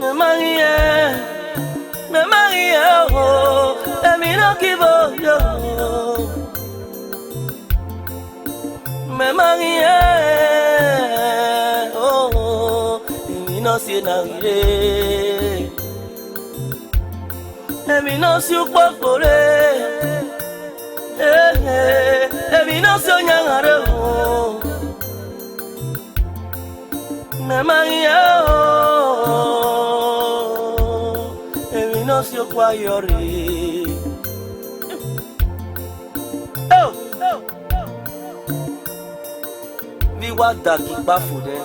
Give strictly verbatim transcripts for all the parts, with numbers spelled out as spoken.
Mẹ ma ghi rẹn, mẹ ma ghi rẹn o, emwi ne ọ ghi vbo yo. Mẹ ma ghi rẹn o, emwi ne ọ si na ghi rre. Emwi ne ọ si ukpokpo rre. Emwi ne ọ si ọyanghan rre o. Mẹ ma ghi rẹn o, emwi ne ọ si okua yọ rre. Oh! Vbe I wa da gie ikpafo nẹ,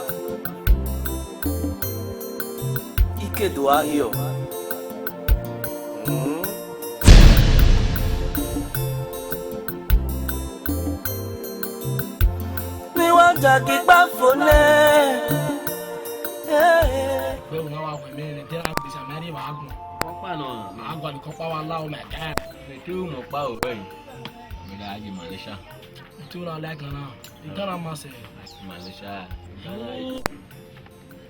I ke do a hiọ. Hmm. Vbe I wa da gie ikpafo nẹ. Wẹ wẹ na wa wẹ mẹ ne de na gbesa mẹ ni wa gun. Ọkpa nọ. Ma gua ni kọkpa wa la o my guy. Mẹ te u mọ ọkpa o rẹ. Mẹ da je Malaysia. Mẹ te u la la Ghana. Ghana ma sẹ. Malaysia. Ghana.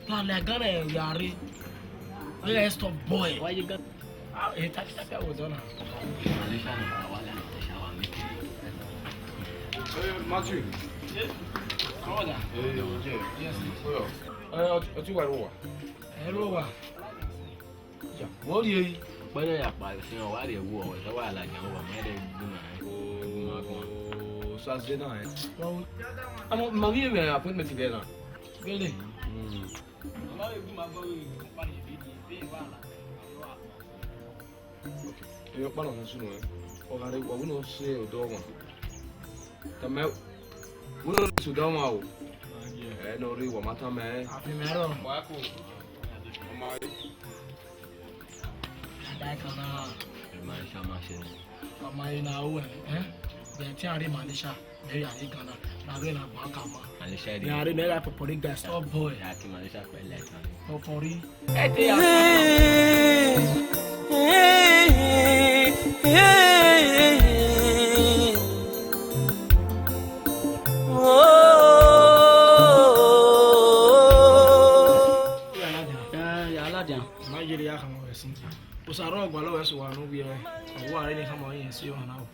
Na la Ghana ya re. Where is top boy? Why you got? Ah, eh, tap, tap, tap, was on. Malaysia na wa la Malaysia wa make. Eh, Matthew. Yes. Come on. Eh, yeah. Yes. Hold on. Eh, ọtí, ọtí wà ló wà. Ẹ ló wà. Wọ́n rí èyí. Pẹ́lẹ́ yàpá ẹ̀sìn ọ̀wá rẹ̀ wú ọ̀wẹ̀ tó wà lájà wà má rẹ̀ gbìmọ̀ ẹ̀. Gbìmọ̀ àgbọ̀n. Ooo, Saturday náà ẹ̀. Àmọ́ màá rí èrè appointment rẹ̀ náà. Gbélé. Ọlọ́run ègún máa gbọ́ èrè nípa ìbí ni ìbí ìwà àlàyé. Okay. Èèyàn pàdánù ní sùnù ẹ̀. Ọ̀gá rẹ̀ wà wúnọ̀ ṣe ọ̀dọ́ wọn. Tàmẹ́ wúnọ̀ ṣe ọ̀dọ́ wọn o. Ẹ̀ nọ rí wà má tàmẹ́. Àfihàn ẹ̀rọ. Wà á kò. Ọmọ yìí. Ẹ máa ń ṣá máa ṣe ni. Ọmọ yìí na wẹ, ẹ́? Bẹ̀rẹ̀ tí a rí Malaysia, bẹ̀rẹ̀ a rí Ghana, na rẹ̀ na gbọ́n kà mọ́. Malaysia rí. Bẹ̀rẹ̀ a rí mẹ́rẹ̀ pọ̀pọ̀ rí guys, top boy. Ya kí Malaysia pẹ̀lẹ́ tán. Pọ̀pọ̀ rí. Ẹ ti yà. Oh. Ya, ya ladian. Ma yere ya khama wẹ sin. Osa rrọọ gualọ wẹ sẹ owa ne u wiẹ, ọ wa re ne khama ọyẹn si ọmwa na o.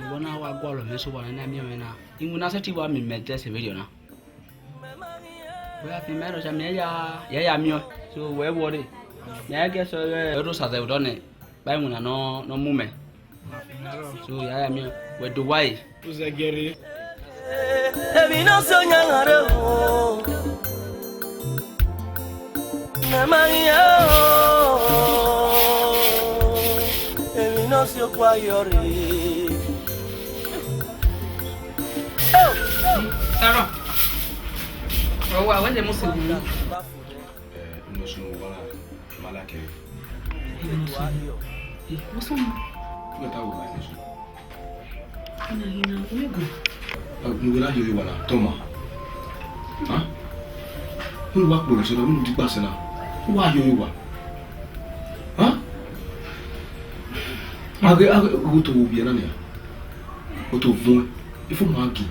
Owẹ na wa gualọ mwẹ sẹ owa ne a miẹn mwẹ na. Iwinna sẹtin wa miẹn mẹ te ẹse vberriọ na. Wẹ a fi mẹ rọ cha, mẹ ya, ya ya miẹn ọẹn. So wẹ vbọ rre? Mẹ ya guess ọghe ẹdẹ Osa zẹ vbe odọ nẹ. Ba iwinna nọ, nọ mu mẹ. So, ya ya miẹn, wẹ do wa e. Uzẹgẹre. Emwi ne ọ si ọyanghan rre o. Mẹ ma ghi rẹn o. Emwi ne ọ si okua yọ rre. Sarah. Ọwa, wẹ de mu sẹ. Eh, unu sunu wala, mala kẹ. What's wrong? Kí ló ta wò báyìí sọ? Ina, ina, where go? Mo wẹ láyé orí wa náà, tọ́ ma. Ha? Mo wá pọ̀rọ̀ sọ́dọ̀, mo dìgbà sẹ́nà. Mo wá yọ orí wa. Ha? Agẹ, agẹ, owó tó wo bìí náà nìyà. O tó vun ẹ. Ifo máa gì.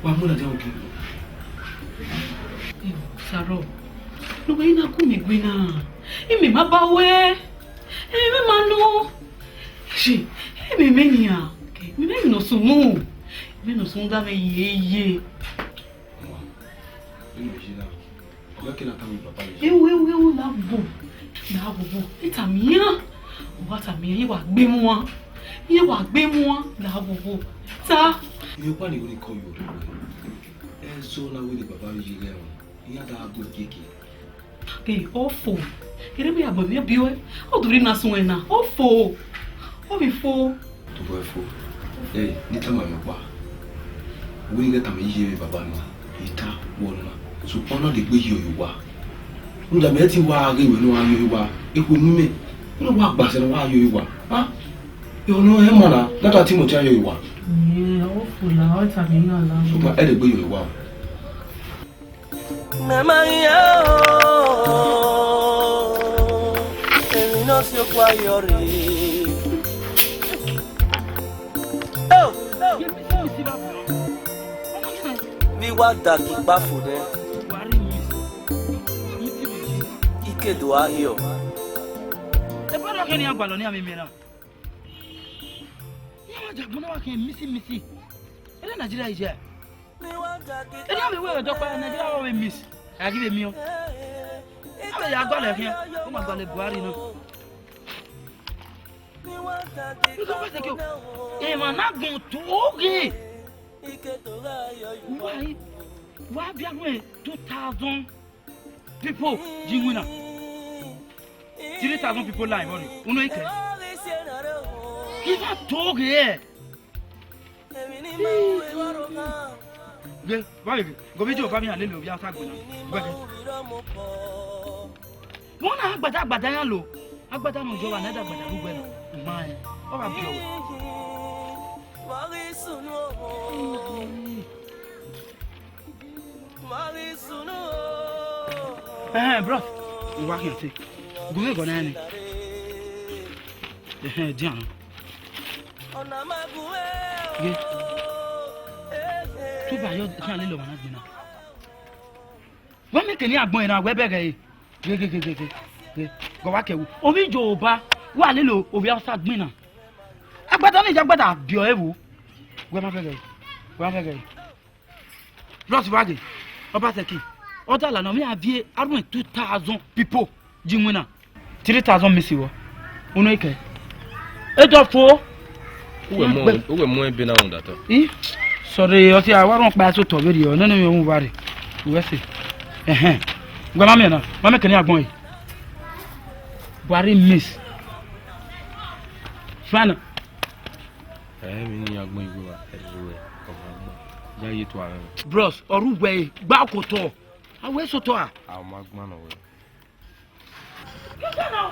Wa mu na dia ogi. Sarọ. Lugbe ina ku mi gui na. Imi ma ba wẹ. Imi ma nọ. Ṣe, imi mẹ nian. Imi mẹ nọ sunu. Imi nọ sunu da mẹ ye ye. Ọmọ, inu yi na. Ọghe kene a tama papa ye. Ewu, ewu, ewu, la gbo. La gbo gbo. Ita mian. Wa ta mian, ye wa gbe mu wan. Ye wa gbe mu wan. La gbo gbo. Ta. Ye pa ni woni ko yo. Ẹ zọ na wẹ ne baba ye ghẹ wọn. Iran da gbe keke. Ke ofo. Kere bi agbo mi bi we. O duri na sun ena. Ofo. O bi fo. Tobọ ẹ fo. Ẹ, ne I tama mwẹ ọkpa. Wẹ I ghẹ tama iye mwẹ baba nọ, I ta wẹ ọna. Sokpan ọ na degbe ye oyo uwa. Rhunmwuda mẹ te wa ghe wẹ ne wa ye oyo uwa. Ekhue mu imẹ. Ne wa gba sẹ ne wa ye oyo uwa. Ha? Ẹ, ọna ẹ ma na, ne a ta Timoti a ye oyo uwa. Ẹ, ofo la, ọ tama iran la. Sokpan ẹ degbe ye oyo uwa o. Mẹ ma ghi rẹn o, emwi ne ọ si okua yọ rre. Oh! Vbe I wa da gie ikpafo nẹ. Ike do a hiọ. Ebe ọrọre ọkhian ne iran gualọ ne iran vbe miẹn na. Iran ma jagbọn na wa khian misi misi. Ere Nigeria yi ya. Ere iran vbe wẹ ẹdẹ ọkpa Nigeria ọ vbe miss. A ghi vbe miẹn. A vbe ya gualọ khian. Ọ ma gualọ Buhari na. Because what's the cure? Emwa na gbọn to ghe. Wa, wa bia ruẹ two thousand people ji winna. Three thousand people line, body. Uno ike. Ivan to ghe. Ghe, wa ghe. Go bi jo ba mi ale lo bi asa gbe na. Gbe ghe. Wọn na agbada agbada ya lo. Agbada nọ jọ wa na da agbada ru gbe na. Ma ẹ. Ọ ba bi ọwẹ. Ẹhẹn, bros. Uwa khian te. Gu mwẹ gọ na ni. Ẹhẹn, dian. Ye. Tuba yo, khian lele ọmwa na gbinna. Wa mẹ kẹ ne agbọn na, wẹ bẹghe ẹre. Ghe, ghe, ghe, ghe, ghe, ghe. Gọ wa kẹ wu. Ovbi Joba, wa lele ovbi Hausa gbinna. Agbada ne ya agbada biẹ ẹvbo. Wẹ ma bẹghe ẹre. Wẹ ma bẹghe ẹre. Bros, wa ghe, Obaseki, ọ da la nọ, ọ miẹn a viẹ around two thousand people ji winna. Three thousand miss wọ. Unu eke. Edo fo. Uwẹ mu, uwẹ mu ebe na rhunmwuda otọ. I, sorry, ọ tia wa rhọn kpa eso otọ vberriọ, nene mwẹ wu vba rre. Uwẹ sẹ. Ẹhẹn. Uwẹ ma miẹn na, ma miẹn kẹ ne agbọn yi. Buhari miss. Fana. Ẹ, emwi ne iran gbọn igho ra, ẹ rre ruẹ, ọ ma gbọn. Ya ye tua mwẹ. Bros, ọ rre uwẹ ẹre, gba okotọ. A wẹ sotọ a? A ma gbọn nọ wẹ. Kẹkẹ na,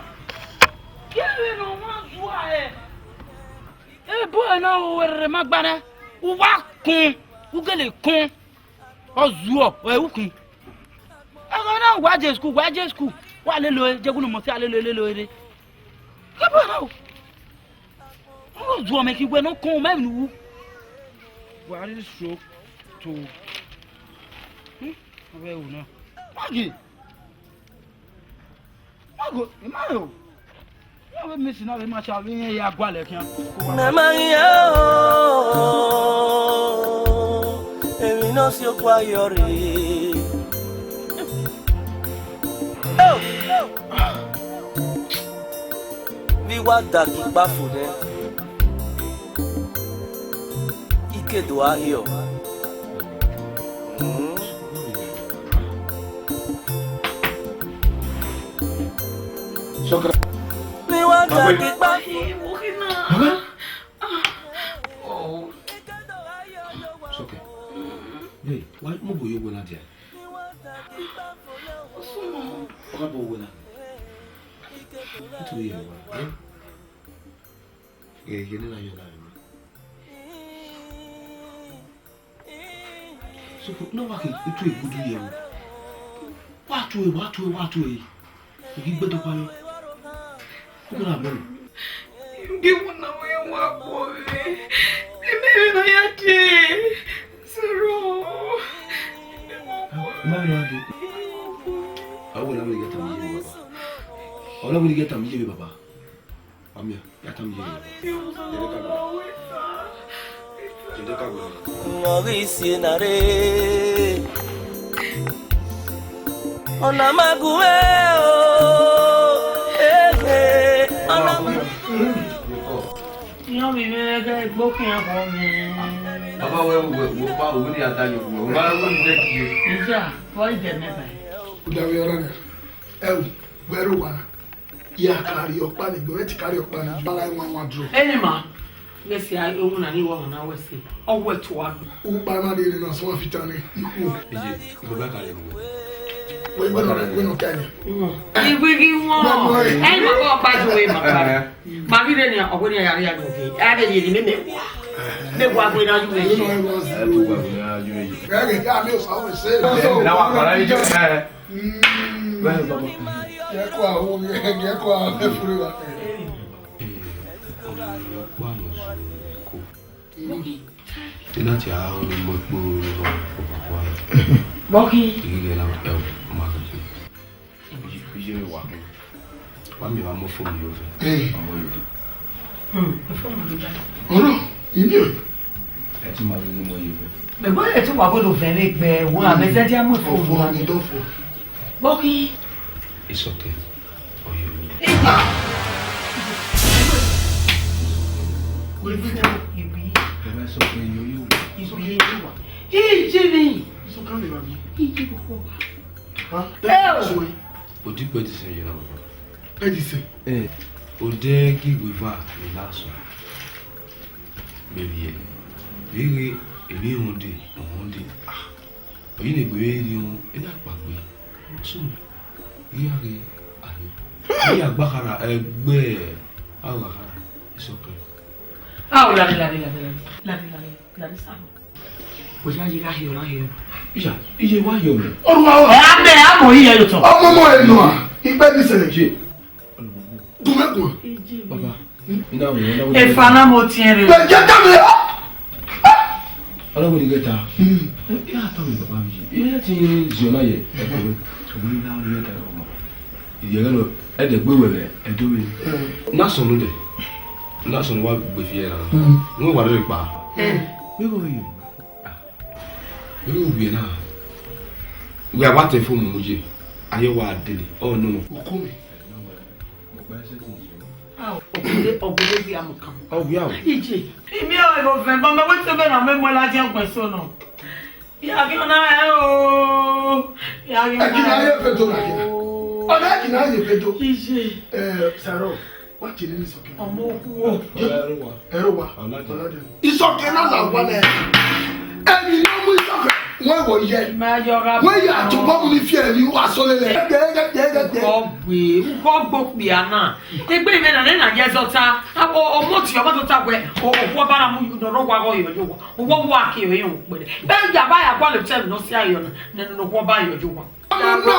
kẹrẹ ne ọ ma zua ẹre. Ebo ẹre na ro wẹ rere ma gba nẹ, u wa kun, u gele kun. Ọ zuọ, ọ ẹ ukhin. Ẹghẹ na wa je school, wa je school, wa lele ore, je gu ne mọ si a lele ore, lele ore. Kẹbo na o. Ọ zuọ mẹ khin wẹ ne ọ kọn mẹ emwi ne u ru. Buhari stroke to. Hmm? Ọ vbe ru na. Wa ghe. Wa ghe, ima rẹ o. Ya vbe miss na vbe ma cha vbe irẹn ya gualọ khian. Mẹ ma ghi ya o, emwi ne ọ si okua yọ rre. Vbe I wa da ke ikpafo nẹ, I ke do a hiọ. Hmm. Sọkẹ. Vbe I wa da ke ikpafo. Sọkẹ. Hey, wa mu obo ye owẹ na dia. Ọ gha bu owẹ na. Utu ye wa, eh? Ye, ye ne na ye na ye. So, ne wa ke utu egudu ye wo. Wa tu e, wa tu e, wa tu e. Igi gbe do pa yo. Ko mo na mo. Igi wo na we wa ko ve. Eme na ya je. Sọrọ. Ma na de. Awo na we get am ye baba. Awo na we get am ye baba. Amia, ya tama iye. Jede ka gbe. Jede ka gbe. Ọ ghi si na re. Ọna ma gu e o. Eh, eh. Ọna ma. Iran vbe mwẹ ẹghẹ egbe okhian vọ mwẹ. Baba wẹ, wẹ, wẹ, pa, wẹ ni a da yọ, wẹ, wẹ, wẹ, wẹ, wẹ, wẹ. Iya, vọ i dẹ mẹ ba? Uda vbe ọrọ na. Ẹ o, wẹ ro wa na. Ya kari ọkpa ni, gbẹmwẹ ti kari ọkpa ni, bala iwan wan dro. Eni ma, ne si a, ewun na ni wọ na wẹ se, ọ wẹ tua. Ukpa na de ne na sọ fita ni, ikhu. Iye, ibo ba kari ẹvbo. Wẹ gbẹ nọ, wẹ nọ ka ni. Iwe ghi wọn. Eni ma kọ pa ju we ma kari. Ma ghi re ni, ọ wẹ ni ya ri a do ge. A de ye ni me me wa. Me wa gbe na ju we. Ẹ bu wa gbe na ju we. Ẹ ge ta mi o sa we se. Ẹ na wa para ijo. Mm. Where is Baba? Gẹkua o, gẹkua o, efure wa. Ina ti a ru mo kpo ni mo ko ba wa. Bọki. Igi ge na e o ma ko. Iye Wa, wa miẹn evba mu fo mu ye ovẹn. Eh. Wa mu ye ovẹn. Hmm, fo mu ye ovẹn. Ọrọ, inian. Ẹ ti ma vbe mu ye ovẹn. Mẹ gbọ́dọ̀ ẹ ti wa gbọ́dọ̀ vẹn vbe gbẹ wo, àmì ẹsẹ dia mu fo mu. Ọfọ ni dọfọ. Bọ́kí. It's okay. Ọ ye ovẹn. Wait, wait. Ibi. Baba, it's okay. Yo, yo. It's okay. Ije ni. It's okay, baby. Ije ko ko. Huh? Eh. Odi pẹ ti sẹ yẹn na, baba. Pẹ ti sẹ? Eh, odẹ gi weva ni na sọ. Bẹghe, bẹghe, emwi họn de, họn de. Ah. Ọ yi ne egbe vbe rhiọn, ena kpagbe. Sunu, I ya ghe ayo. I ya gba khara, ẹgbẹ, a gha khara, it's okay. A o lare, lare, lare, lare, lare, lare, lare, sa. Oya ye gha hiọ na hiọ. Iya, iye wa hiọ mẹ. Ọrua o. Ẹ a mẹ, a mọ iye yo tọ. Ọmọ ọmọ ẹ nọ a, ikpẹ ni sẹ. Iye. Gu mẹ guan. Baba, ina wo, ina wo. Efa na mo tiẹn rre. Bẹ jẹ da mi. Ọlọ́wọ́ ni gẹta. Hmm. Ẹ, ẹ, a tọ mi baba mi. Ẹ ti zio na ye. Ẹ ko, ko ni na ye ta ọmọ. Iye gẹ lo, ẹ dẹ gbe wẹ, ẹ do mi. Hmm. Na sunu dẹ. Na sunu wa gbe fi ẹ na. Hmm. Wẹ wa rre pa. Hmm. Wẹ wo yo. Wẹ wo gbe na. Wẹ wa te fo mu ye. Aye wa dele. Oh no. Okumi. Ọgwele, ọgwele bi amukan. Ọ wia o. Ije. Imi ọ ebo vẹn ba mẹ wẹ te bẹ na mẹ mu la jẹ ọgbẹn so nọ. Ya ghi ọna ẹ o. Ya ghi ọna. Ẹ kina ye fedo na kina. Ọna ẹ kina ye fedo. Ije. Eh, Saro, wa ti ni ni sọkẹ. Ọmọ okhuo. Ẹrọ wa. Ẹrọ wa. Ọlọdẹ. Ọlọdẹ. Isọkẹ na la wa nẹ. Ẹni ne ọ mu isọkẹ, wẹ wọ yẹ. Ma yọ gha. Wẹ ya tobọ mu ni fi ẹni wa sọ lele. Gẹgẹgẹgẹ. Ukọ gbe, ukọ gbe okpia na. Egbe mwẹ na, nẹ na ye zọta. Abo, ọmọ ti ọmọ tota wẹ, o, okhuo ọba na mu yu, nọ rọ wa gọ yọ yo wa. Owọ wa ke yo yo kpẹrẹ. Bẹ ya ba ya gua le tẹ nọ si ayọ na, nẹ nọ okhuo ọba yọ yo wa. Ọmọ na,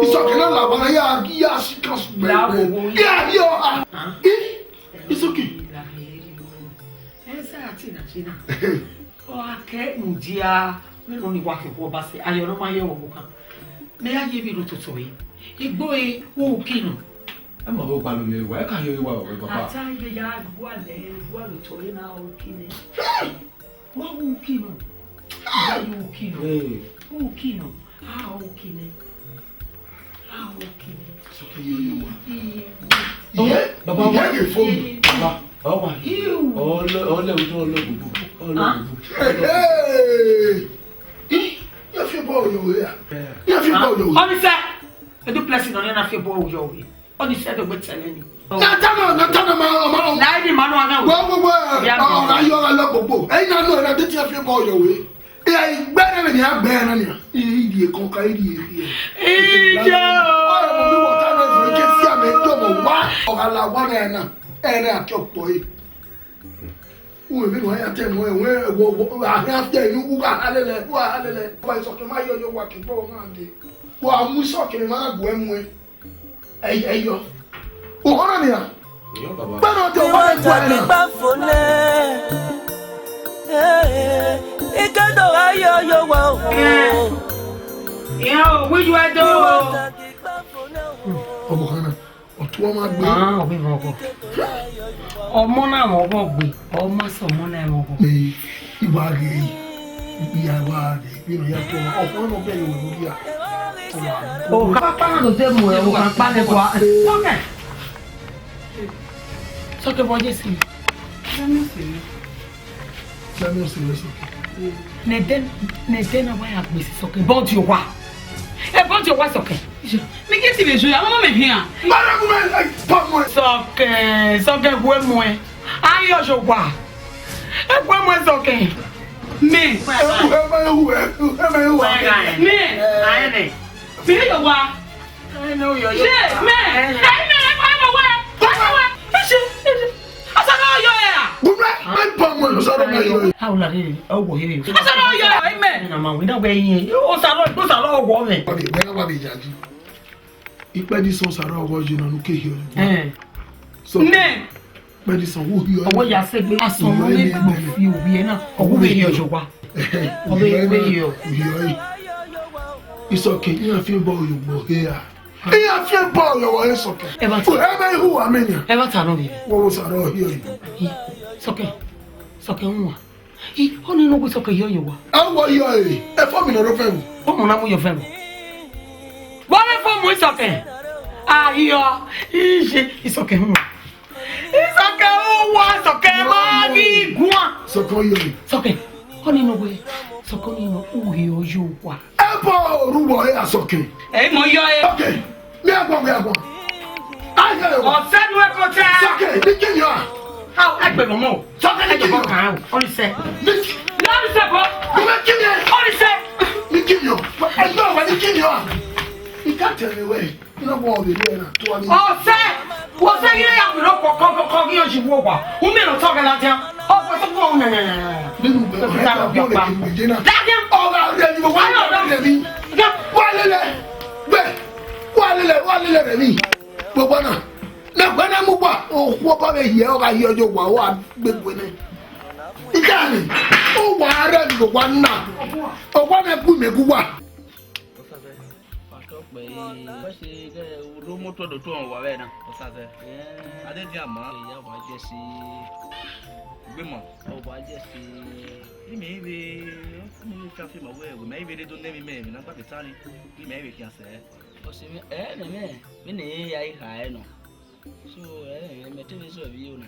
isọkẹ na la wa ya, ya si kan su gbẹgbẹ. Ya wo wo. Ya yo ha. Huh? I, isọkẹ. Ẹ sa ti na, ti na. Ọ a kẹ ndia, mẹ nọ ni wa ke okhuo ọba sẹ, ayọ nọ ma ye ọvbokhan. Mẹ ya ye vbe rre ototọ ẹre. Egbe ẹre, uki nọ. Ẹ ma vbe ọgba lo ye wa, ẹ ka ye wa ọgba papa. Ata iye ya gua lẹ, gua lo tọ ẹre na uki nẹ. Hey! Wa uki nọ. Wa uki nọ. Hey. Uki nọ. A uki nẹ. A uki nẹ. Sọkẹ ye ye wa. Iye, baba wa. Iye ye fo. Baba, baba wa. Iu. Ọlẹ, ọlẹ, ọlẹ, ọlẹ, ọlẹ. Hey! Ih, ya fi bọ yo ya. Ya fi bọ yo. Ọmọ sẹ, edu plẹsi nọ na fi bọ yo we. Ọni sẹ do gbe tẹlẹ ni. Na ta ma, na ta na ma, ma. Na ni ma no ana. Wo, wo, wo. Ya. Ọ, ayọ, ayọ gbogbo. Ẹyin na no, na de ti fi bọ yo we. Ẹ, igbe ne ni a gbe na ni. Iri e kan ka iri e. Ije o. Ọ, mo mi wọ ta na zo ke si ame do mo wa. Ọ gha la wa na na. Ẹ na ki ọkpọ e. Uwẹ vbene uwa ya te mu ẹre, wẹ, wọ, wọ, a khian te yu, u gha halẹlẹ, u gha halẹlẹ. Wa isọkẹ ma yo yo wa ke gbe ọmwa dee. Wa mu isọkẹ ne ma gu ẹre mu ẹre. Ẹ, ẹ yọ. Ohọn na nian. Iyo, baba. Gbẹdọ te wa le tu ẹre na. Ike do gha yo yo wa o. Iran o, wiju ẹdo. Ọvbokhan na. Ọtuọmagbe. Ah, ọ vbe mwẹ ọghọ. Ọmọ na mwẹ ọghọ gbe, ọ ma sẹ ọmọ na mwẹ ọghọ. Ee, I wa ghe, I ya wa ghe, vbene ọ ya tuẹ ọmọ, ọfumwẹ ne ọ bẹghe wẹ vbe ya. Okpakpa na do te mu ẹ, okpakpa ne gua. Sọkẹ. Sọkẹ bọ Jesu. Samuel sẹ vbe sọkẹ. Nẹdẹ, nẹdẹ na wa ya gbe sẹ sọkẹ. Bọ di owa. Ẹ bọ di owa sọkẹ. Mẹ ke ti vbe zo ya, ọmọ mẹ hian. Mara gu mẹ, ẹ, pa mọ. Sọkẹ, sọkẹ gu emu ẹ. Ayo yo wa. Ẹ gu emu ẹ sọkẹ. Mẹ. Ẹ wu, ẹ ma wu, ẹ, ẹ ma wu. Mẹ. Aye mẹ. Mẹ yo wa. Ẹ nọ yọ yọ. Ye, mẹ. Ẹ mẹ, ẹ pa mọ wa. Pa mọ wa. Ẹ ṣe, ẹ ṣe. Ọsọ náà yọ ẹ a. Gbogbo ẹ pa mọ ẹ lọ sọ̀rọ̀ náà yọ. A ò làdé rẹ, ẹ wọ yẹ rẹ. Ọsọ náà yọ ẹ mẹ. Ẹ nà máa wí náà wẹ yẹn. Ó sàrọ̀, ó sàrọ̀ wọ mẹ. Wà á bẹ, wẹ́n náà wà á bẹ ìjà jù. Ipẹ́ ní sọ sàrọ̀ ọwọ́ yìí náà ló kéde ọ̀rẹ́. Ẹ. So, mẹ. Pẹ́ ní sọ wọ́n yọ. Ọwọ́ ya sẹ́gbẹ́. Asọ̀rọ̀ lè gbọ́ fi òwe ẹ̀ náà. Ọwọ́ bẹ yọ yọ wa. Ọbẹ̀ yọ yọ. Ìsọ̀kè ní àfihàn bọ̀ òyìnbó hẹ́à. Iran fian bọ yọ wẹ Sọkẹn. Ẹ vba ta. Ẹ vbe hu wa mẹ nian. Ẹ vba ta nọ vbe. Wo wo sa rọ hiọ yi. Sọkẹn. Sọkẹn wan. I, ọni nọ wẹ Sọkẹn hiọ yi wa. A wọ hiọ e. Ẹ fọ mi nọ rọ fẹ mi. Ọmọ na mu yọ fẹ mi. Wa vbe fọ mu Sọkẹn. A hiọ. Iye, Sọkẹn wan. Sọkẹn wan, Sọkẹn ma ghi guan. Sọkẹn hiọ e. Sọkẹn. Ọni nọ wẹ. Sọkẹn ọni nọ u hiọ yi wa. Ebo oruwọ ẹre Asọke. Ẹ mọ yọ ẹ. Ok. Mi agbọn, mi agbọn. Aye o. Ọsẹ nu ẹ kọcha. Asọke, ni kini ọ? Au, ẹgbẹ mọmọ. Asọke, ni kini ọ? Kan, ọni sẹ. Ni ki- Ni ọni sẹ bọ. Mo fẹ́ kí ni ẹ? Ọni sẹ. Ni kini ọ? Ẹgbẹ́ ọ̀gá ni kini ọ? Ìka tẹ̀lé wẹ̀. Iná wọ ọ̀rẹ́ ilé ẹ̀ náà tó wá ní. Ọsẹ, wọ sẹ yẹ ya wìrọ kọ kọ kọ kọ kí yóò ṣì wọ wà. Wọ́n mi lọ tọ́ ọ̀gá ladian. Ọkọ tó kọ ọ̀hún nẹ̀nẹ̀nẹ̀. Nínú ìgbẹ́ ọ̀rẹ́ ìgbà bí ọ̀rẹ́ kì í gbèjé náà. Ladian. Ọ̀gá ọ̀rẹ́ mi, wọ́n á lọ rẹ̀ mi. Wọ́n á lélẹ̀. Bẹ́ẹ̀, wọ́n á lélẹ̀, wọ́n á lélẹ̀ rẹ̀ mi. Gbogbo náà. Lẹ́gbẹ̀ẹ́ náà mú wà. Òkú ọba bẹ yẹ ọ̀gá yẹ ọjọ́ wà, wà gbẹgbẹ náà. Ìkànnì, ó wà á rẹ̀ mi, wà á nà. Ọ̀gá náà kú mi, kú wà. Ọtọkpẹ, wẹ se ghẹ ro moto do to wa vbe na. Ọsazẹ. Ade dia ma. Eya wa jẹ si. Gbe ma. Ọ wa jẹ si. Imi ive, imi ive ka fi ma wẹ, wẹ ma ive de do ne mi mẹ, mi na gba ke tani. Imi ive khian sẹ. Ọse mi, ẹ, mẹ, mẹ, mẹ ne ya i kha ẹ nọ. So, ẹ, mẹ te vbe zọ vbe iyo na.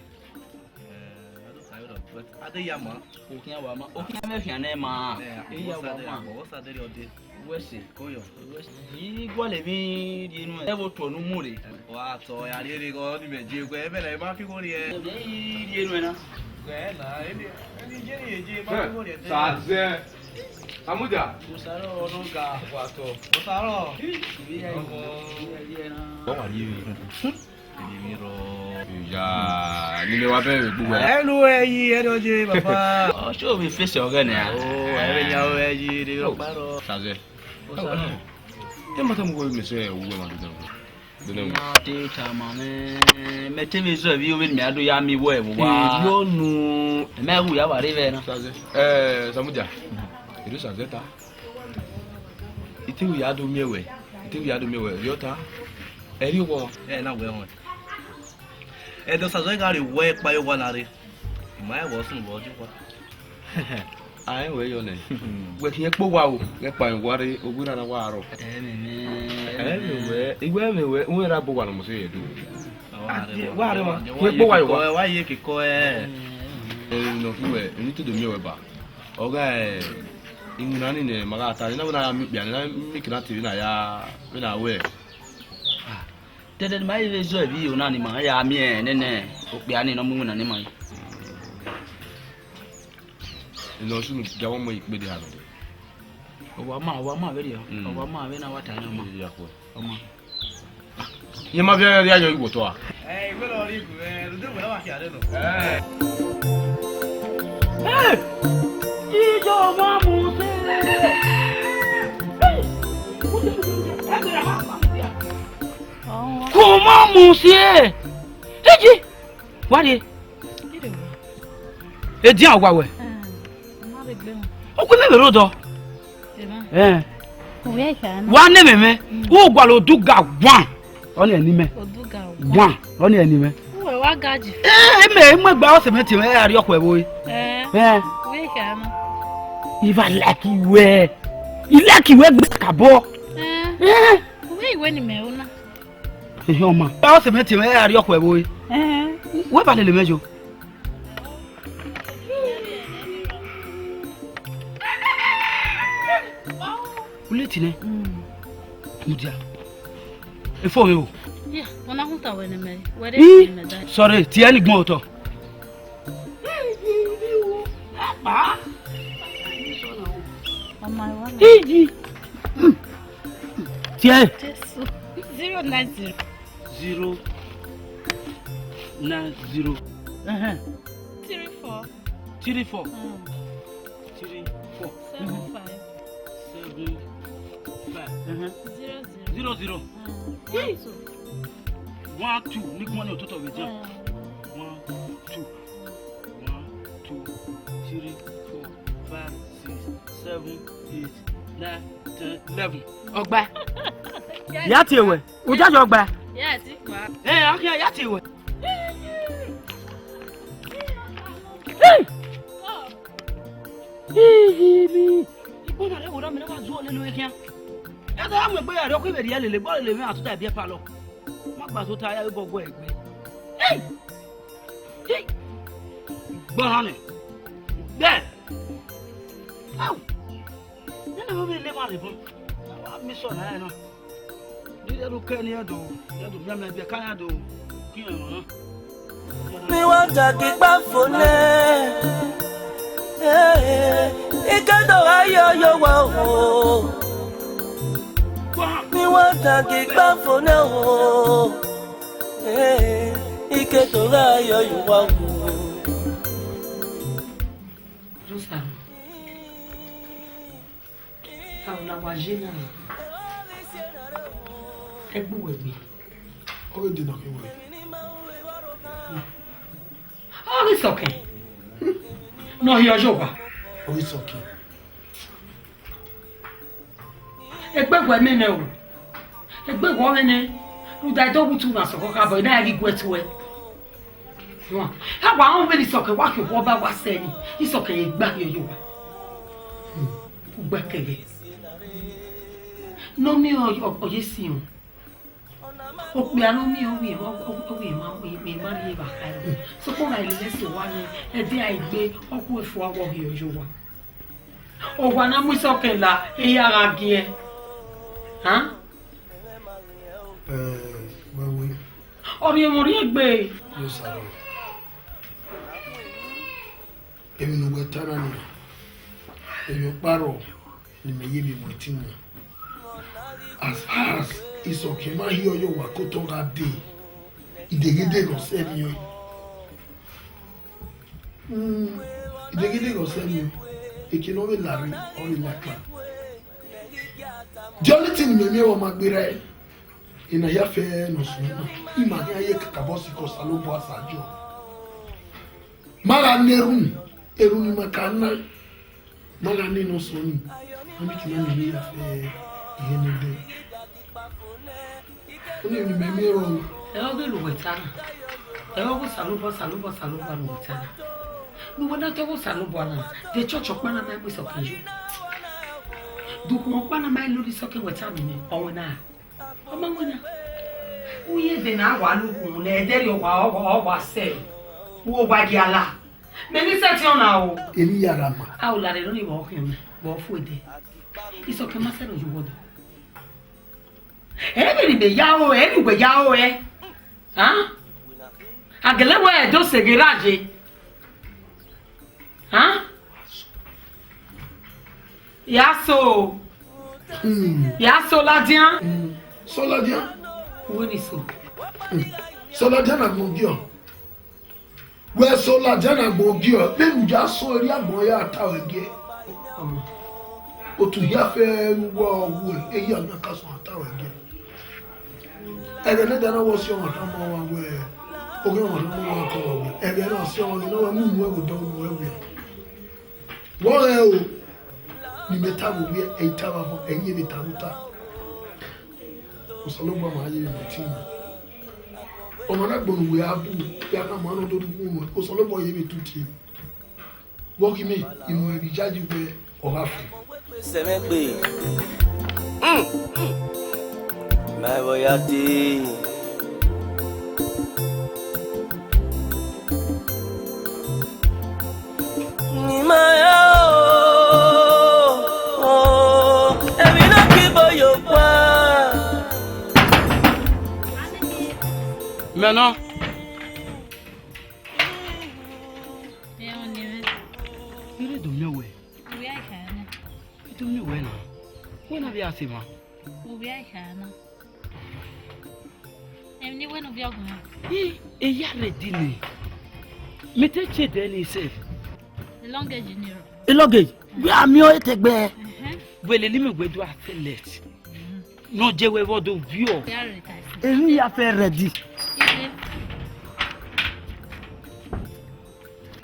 Eh, I don't carry up, but I dey yama. Okhian wa ma, okhian mẹ khian nẹ ma. Eh, iya wa ma. What's that there? Wẹse. Koyo. Wẹse. I gualọ emwi rhie nuẹn. Ẹ vbe otọ ne u mu rre. Wa tọ ya rhie rre gọ ni mẹ je guẹ, ẹ mẹ na ma fi wo rrie. Ẹ i rhie nuẹn na. Ẹ na, ẹ ni, ẹ ni je ni je ma fi wo rrie. Sazẹ. Amudia. Usaro ọnọ ga wa tọ. Usaro. Ibi ya yi. Bọ wa rhie. Iya, ni mẹ wa bẹghe vbe egbe uwẹ. Ẹ nu ẹ yi, ẹ dọ ye, baba. Ọ si ovbi fesi ọghẹe nẹ. O, ẹ vbe yan ẹ yi, de ọkpa rọ. Sazẹ. Ẹ ma tama uwẹ mẹ sẹ uwẹ ma do dẹ. Do nẹ. Na te tama mẹ, mẹ te vbe zọ vbe ovbi mẹ a do ya miẹn uwẹ vbe owa. Erriọ nu. Mẹ ru ya vba rre vbe na. Sazẹ. Ẹ, Samudia. Erriọ Sazẹ ta. I te vbe ya do miẹn wẹ, I te vbe ya do miẹn wẹ, erriọ ta. Ẹ rhie owa. Ẹ na wẹ họn. Ẹdẹ Sazẹ gha rrie uwẹ kpa ye owa na rre, I ma rẹn wẹ ọ sunu vbe ọ die owa. A rẹn wẹ yọ nẹ. Wẹ khian kpe owa o, ghẹ kpa ye owa rre, owa na na wa rrọọ. Ẹ mẹ mẹ. Ẹ mẹ wẹ, I wẹ mẹ wẹ, uwẹ ra bu owa ne ọ mose ye do. Wa rre ma, khian kpe owa ye owa. Wa ye kekọ ẹ. Ẹ nọ khin wẹ, emwi te do miẹn wẹ ba. Ọ gha, ẹ, iwinna ni nẹ, ma gha ta, ne a vbe na ya miẹn okpia, ne a miẹn ekena te vbe na ya, vbe na wẹ. Dẹdẹ ne ma vbe zọ ivbi iyo na ni ma ya miẹn nene okpia ni ne ọ mu iwinna ni ma yi. Enọ sunu dia wẹ ọmọ ikpede ha nọ. Ọ wa ma, ọ wa ma vberriọ, mm, ọ wa ma vbene a wa ta yan ọma. Iya khuẹ. Ọ ma. Iye ma viẹ rhia yọ igho otọ a? Ẹ, iwẹ lọ rhie igho, ẹ, rhunmwuda wẹ na wa khia rre nọ. Ẹ. Ẹ, iyọ ma mu se. Ẹ, ko ma mu se. Eji. Wa rrie. Edian wa wẹ. Ọ gu mẹ vbe rre odọ. Ẹ. Wa ne mẹ mẹ. U gualọ oduga wan. Ọni ẹni mẹ. Oduga wan. Wan. Ọni ẹni mẹ. Uwẹ wa gaji. Ẹ, mẹ, mẹ gba ọsẹ mẹ tie mẹ, ẹ, a rhie ọkhuẹ vbe. Ẹ. Ẹ. Uwẹ kha na. If I like you, ẹ. I like you, ẹ, gbe kabọ. Ẹ. Ẹ. Uwẹ iwẹ ni mẹ una. Ehe, ọma. Ọ sẹ mẹ tie mwẹ, ẹ, a rhie ọkhuẹ vbe ore. Ẹhẹn. Wẹ ba lele mwẹ yo. U leti nẹ? Mm. Mudia. Efo mwẹ o. Ya, ọ na huta wẹ ne mẹ, wẹ de. Ih, ne mẹ da. Sorry, tie ni gbọn otọ. Ọmọ ìwọ náà. Iji. Tie. Jésù. Zero nine zero. Zero nine zero. Ẹhẹn. Three four. Three four. Mm. Three four. Seven five. Seven five. Ẹhẹn. Zero zero. Zero zero. Mm. One two. One two. Ní kí wọ́n ní òtútù ọ̀gbìn jẹun. Mm. One two. One, two, three, four, five, six, seven, eight, nine, ten, eleven. Ọgba. Ya tie wẹ, u ja yọ gba. Ya ti gba. Ẹ, a khian ya tie wẹ. Hey! Hey, hey, hey. Ikpọ na rre wo ra mẹ ne wa zuọ lele ọre khian. Ẹ da mu egbe ya rre, ọ kevbe rhie lele, gbe lele mwẹ a tota ẹbi ẹpa lọ. Ma gba tota ya vbe obọ gu egbe. Hey! Hey! Gba ha nẹ. Dẹ. Au! Nene vbe lele emwa rre evun. Wa miẹn sọ na na. Ni rhie ru kẹ ne iran do, iran do mianmian ẹbe ẹka iran do. Ki iran na. Mi wa da gigba fo nẹ, eh, ike do gha yọ yọ wa o. Mi wa da gigba fo nẹ o, eh, ike do gha yọ yọ wa o. Jerusalem. Taula wa ye na. Ẹgbe uwẹ gbe. Ọ ghi dee nọ khin wẹ. Ọ ghi sọkẹn. Ne ọ hiẹ ọyọ owa. Ọ ghi sọkẹn. Egbe wẹ mẹ nẹ o. Egbe wẹ ọmwẹ nẹ. Rhunmwuda ẹdẹ ọghutu na sọkọ khabọ, I na ya ghi guẹ tuẹ. Wan, a wa rẹn vbene Isọkẹn wa khian okhuo ọba wa sẹ ni, Isọkẹn ye gba hiẹ ye owa. Ugbẹkẹlẹ. Ne ọ miẹn ọ, ọ, ọ ye siọn. Okpia ne ọ miẹn ọ wẹ, ọ, ọ, ọ wẹ ma, ma, ma rhie evba kha ẹre. Sokpan ọ gha lele ẹse owa nẹ, ẹdẹ a i gbe, ọ khu ẹfua wọ hiẹ ye owa. Owa na mu Isọkẹn la, eya gha giẹn. Han? Eh, wẹ wẹ. Ọ rhie mwẹ orhiọn egbe. Yo, sir. Emwi ne uwẹ ta na nian, emwi ọkpa rrọọ ne imẹ ye vbe mu ẹtin na. As far as Isọkẹn ma hiẹ ọyọ owa ke otọ gha dee, ideghede ghe ọsẹ miẹn ọẹn. Hmm, ideghede ghe ọsẹ miẹn ọẹn, eke ne ọ vbe la rre, ọ vbe la kpa. The only thing ne imẹ miẹn vbe ọ ma gberra ẹre, ena hia fẹ ne ọ suẹn na, ima khian ye kakabọ sikẹ Osanobua Osagiọ. Ma gha na erhunmwu, erhunmwu ne ima ka na, ma gha na ena ọsọn nii, ma miẹn eke na miẹn emwi hia fẹ ihe ne ẹdẹ. Ọnii emwi ne imẹ miẹn rrọọ. Ẹ ọ ghi ne uwẹ ta na, ẹ ọ ghi Osanobua, Osanobua, Osanobua ne uwẹ ta na. Ne uwẹ na tọ ghe Osanobua na, de church ọkpa na ma mu Isọkẹn yo. De ukhunmwu ọkpa na ma lele Isọkẹn wẹ ta mẹ nẹ, ọ wẹ na. Ọ ma wẹ na. Uye ẹdẹ na wa lele ukhunmwu nẹ, ẹdẹrriọ wa, ọ wa, ọ wa sẹ. Uwa gia la. Mẹ ni sẹtin ọna o. Emwi ya gha ma. A o la rre ne ọ ni vbe ọ khian mẹ, vbe ọ fu ẹdẹ. Isọkẹn ma sẹ ne ọ ye uwọdọ. Emwi ne imẹ ya ro, emwi wẹ ya ro ẹ. Han? A gele wẹ ẹdẹ oseghe ra ye. Han? Ya so. Hmm. Ya so ladian. Hmm. So ladian. Uwẹ ni so. Hmm. So ladian na gbọn giọ. Wẹ so ladian na gbọn giọ, vbene u ya so erriọ agbọn ya ta ruẹ giẹ. Otu hia fẹ vbe uwu ẹre, ehi a na ka sọn a ta ruẹ giẹ. Ẹghẹ ne ẹdẹ na wẹ ọ si ọmwa rhan ọmwa wẹ, oghe ọmwa rhan ọmwa kọ wẹ, ẹghẹ na ọ si ọmwa ghe ne ọ wẹ mu unu ẹvbo dọ unu ẹvbo. Wẹ rẹn o, ne imẹ tama ovbi ẹre, ẹ i tama ọmọ, ẹ i ye vbe tama uta. Osanobua ma ye vbe imẹ ẹtin na. Ọmwa na gbọnnọ uwẹ a bu, ya na ma nọ do rhie unu, Osanobua ye vbe tutu. Vbe ọ ghi mẹ, I mu ẹre vbe iyayi wẹ ọ gha fo. Sẹ mwẹ gbe. Mm. Ma vbe ọ ya dee. Ni ma ya o, o, emwi na ke ibo yo kua. Mẹ nọ. Ẹ, ọni mwẹ. I rre do miẹn wẹ. Ovbi a i kha na. I do miẹn wẹ na. Wẹ na vbe a sẹ emwa. Ovbi a i kha na. Emwi ne I wẹ ne ovbi ọghe mwẹ. Ih, eya rre di nẹ. Mẹ te che dẹ ni sef. Elọnge ji ni rọ. Elọnge, wẹ a miẹn ọre te gbe. Ẹhẹn. Wẹ lele imẹ wẹ do a select. Mhm. Ne ọ je wẹ vbe ọ do viọ. Ya rre ka ise. Emwi ya fẹ ready. Ise.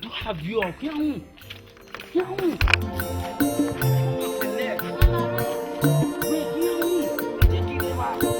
Do a viọ, khian hu. Khian hu. Wẹ khian hu. Je ki rre wa.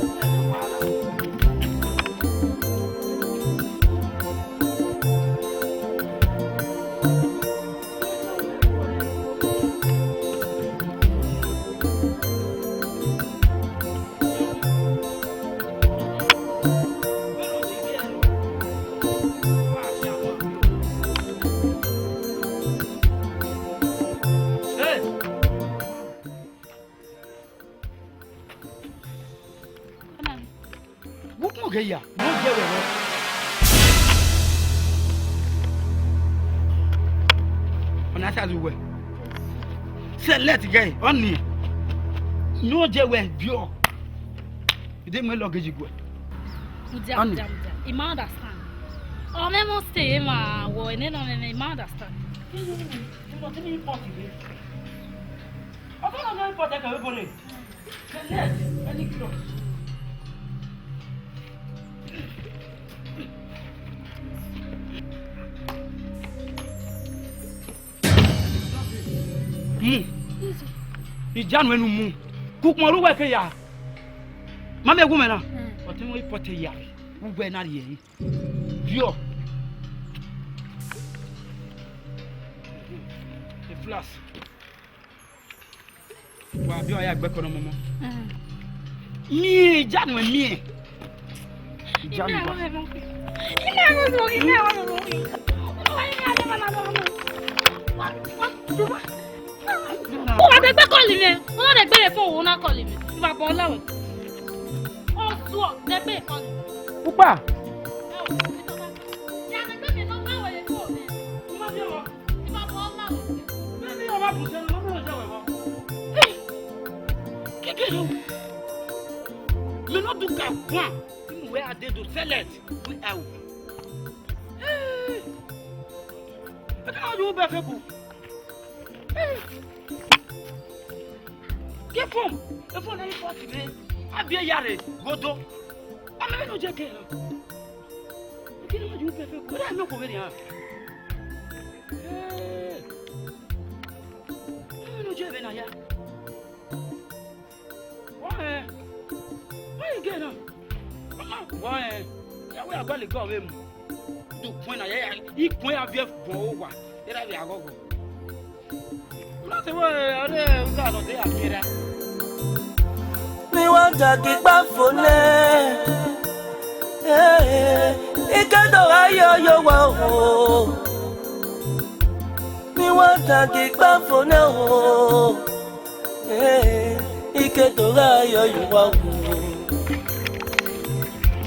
Oge ya, ne ọ ye wẹ vbọ. Ọna sa uwẹ. Select gẹ, ọni. Ne ọ ye wẹ viọ. Ide mẹ lọ ghe yi guẹ. Mudia, ọni. Mudia, mudia. I ma understand. Ọ mwẹ mọ stay ma wọ, ene nọ mwẹ, I ma understand. Ọtọ na nọ report ẹkẹ vbe bore. Select any cloth. Mu. Ijanu ẹnu mu. Kukpọn ru wẹ ke ya. Ma miẹn wu mwẹ na. Ọtẹn wọn ipọtẹ ya. Uwẹ na rhie ẹre. Viọ. A flask. Wa biẹ ọre a gbe ẹko nọ mọmọ. Miẹn, ijanu ẹ miẹn. Ijanu wa. Ime ẹmwẹ mọ, ime ẹmwẹ mọ, ime ẹmwẹ mọ. Uwa degbe call mwẹ, uwa degbe phone, uwa na call mwẹ. Ivba bọ la wẹ. Osuọ, degbe call mwẹ. Ukpa. Ya degbe mwẹ nọmba wẹ ye phone mwẹ. Ima biẹ ọmwa. Kekere o. Mẹ ne ọ do ka guan. Unu wẹ a dee do select. Wẹ a o. Ẹ ka yo bẹ fẹ bu. Ke phone, e phone na i pọt mwẹ. A biẹ ya rre, ghodo. A mẹ vbene ọ ye ke na. Ke ne ma yo bẹ fẹ bu. Ra mẹ ko vbe rian. Ee. Unu ye vbe na ya. Wa rẹn. Wa ye gẹ na. Wa rẹn. Ya wẹ agbali gọ vbe mu. Do kuen na ya, ya, i kuen ya viẹ bọ owa. Era vbe aghọghọ. Una te wẹ ọre uga nọ de ya viẹ ra. Ni wa da ghi kpa fo nẹ. Eh, ikedo gha ye oyo wa o. Ni wa da ghi kpa fo nẹ o. Eh, ikedo gha ye oyo wa o.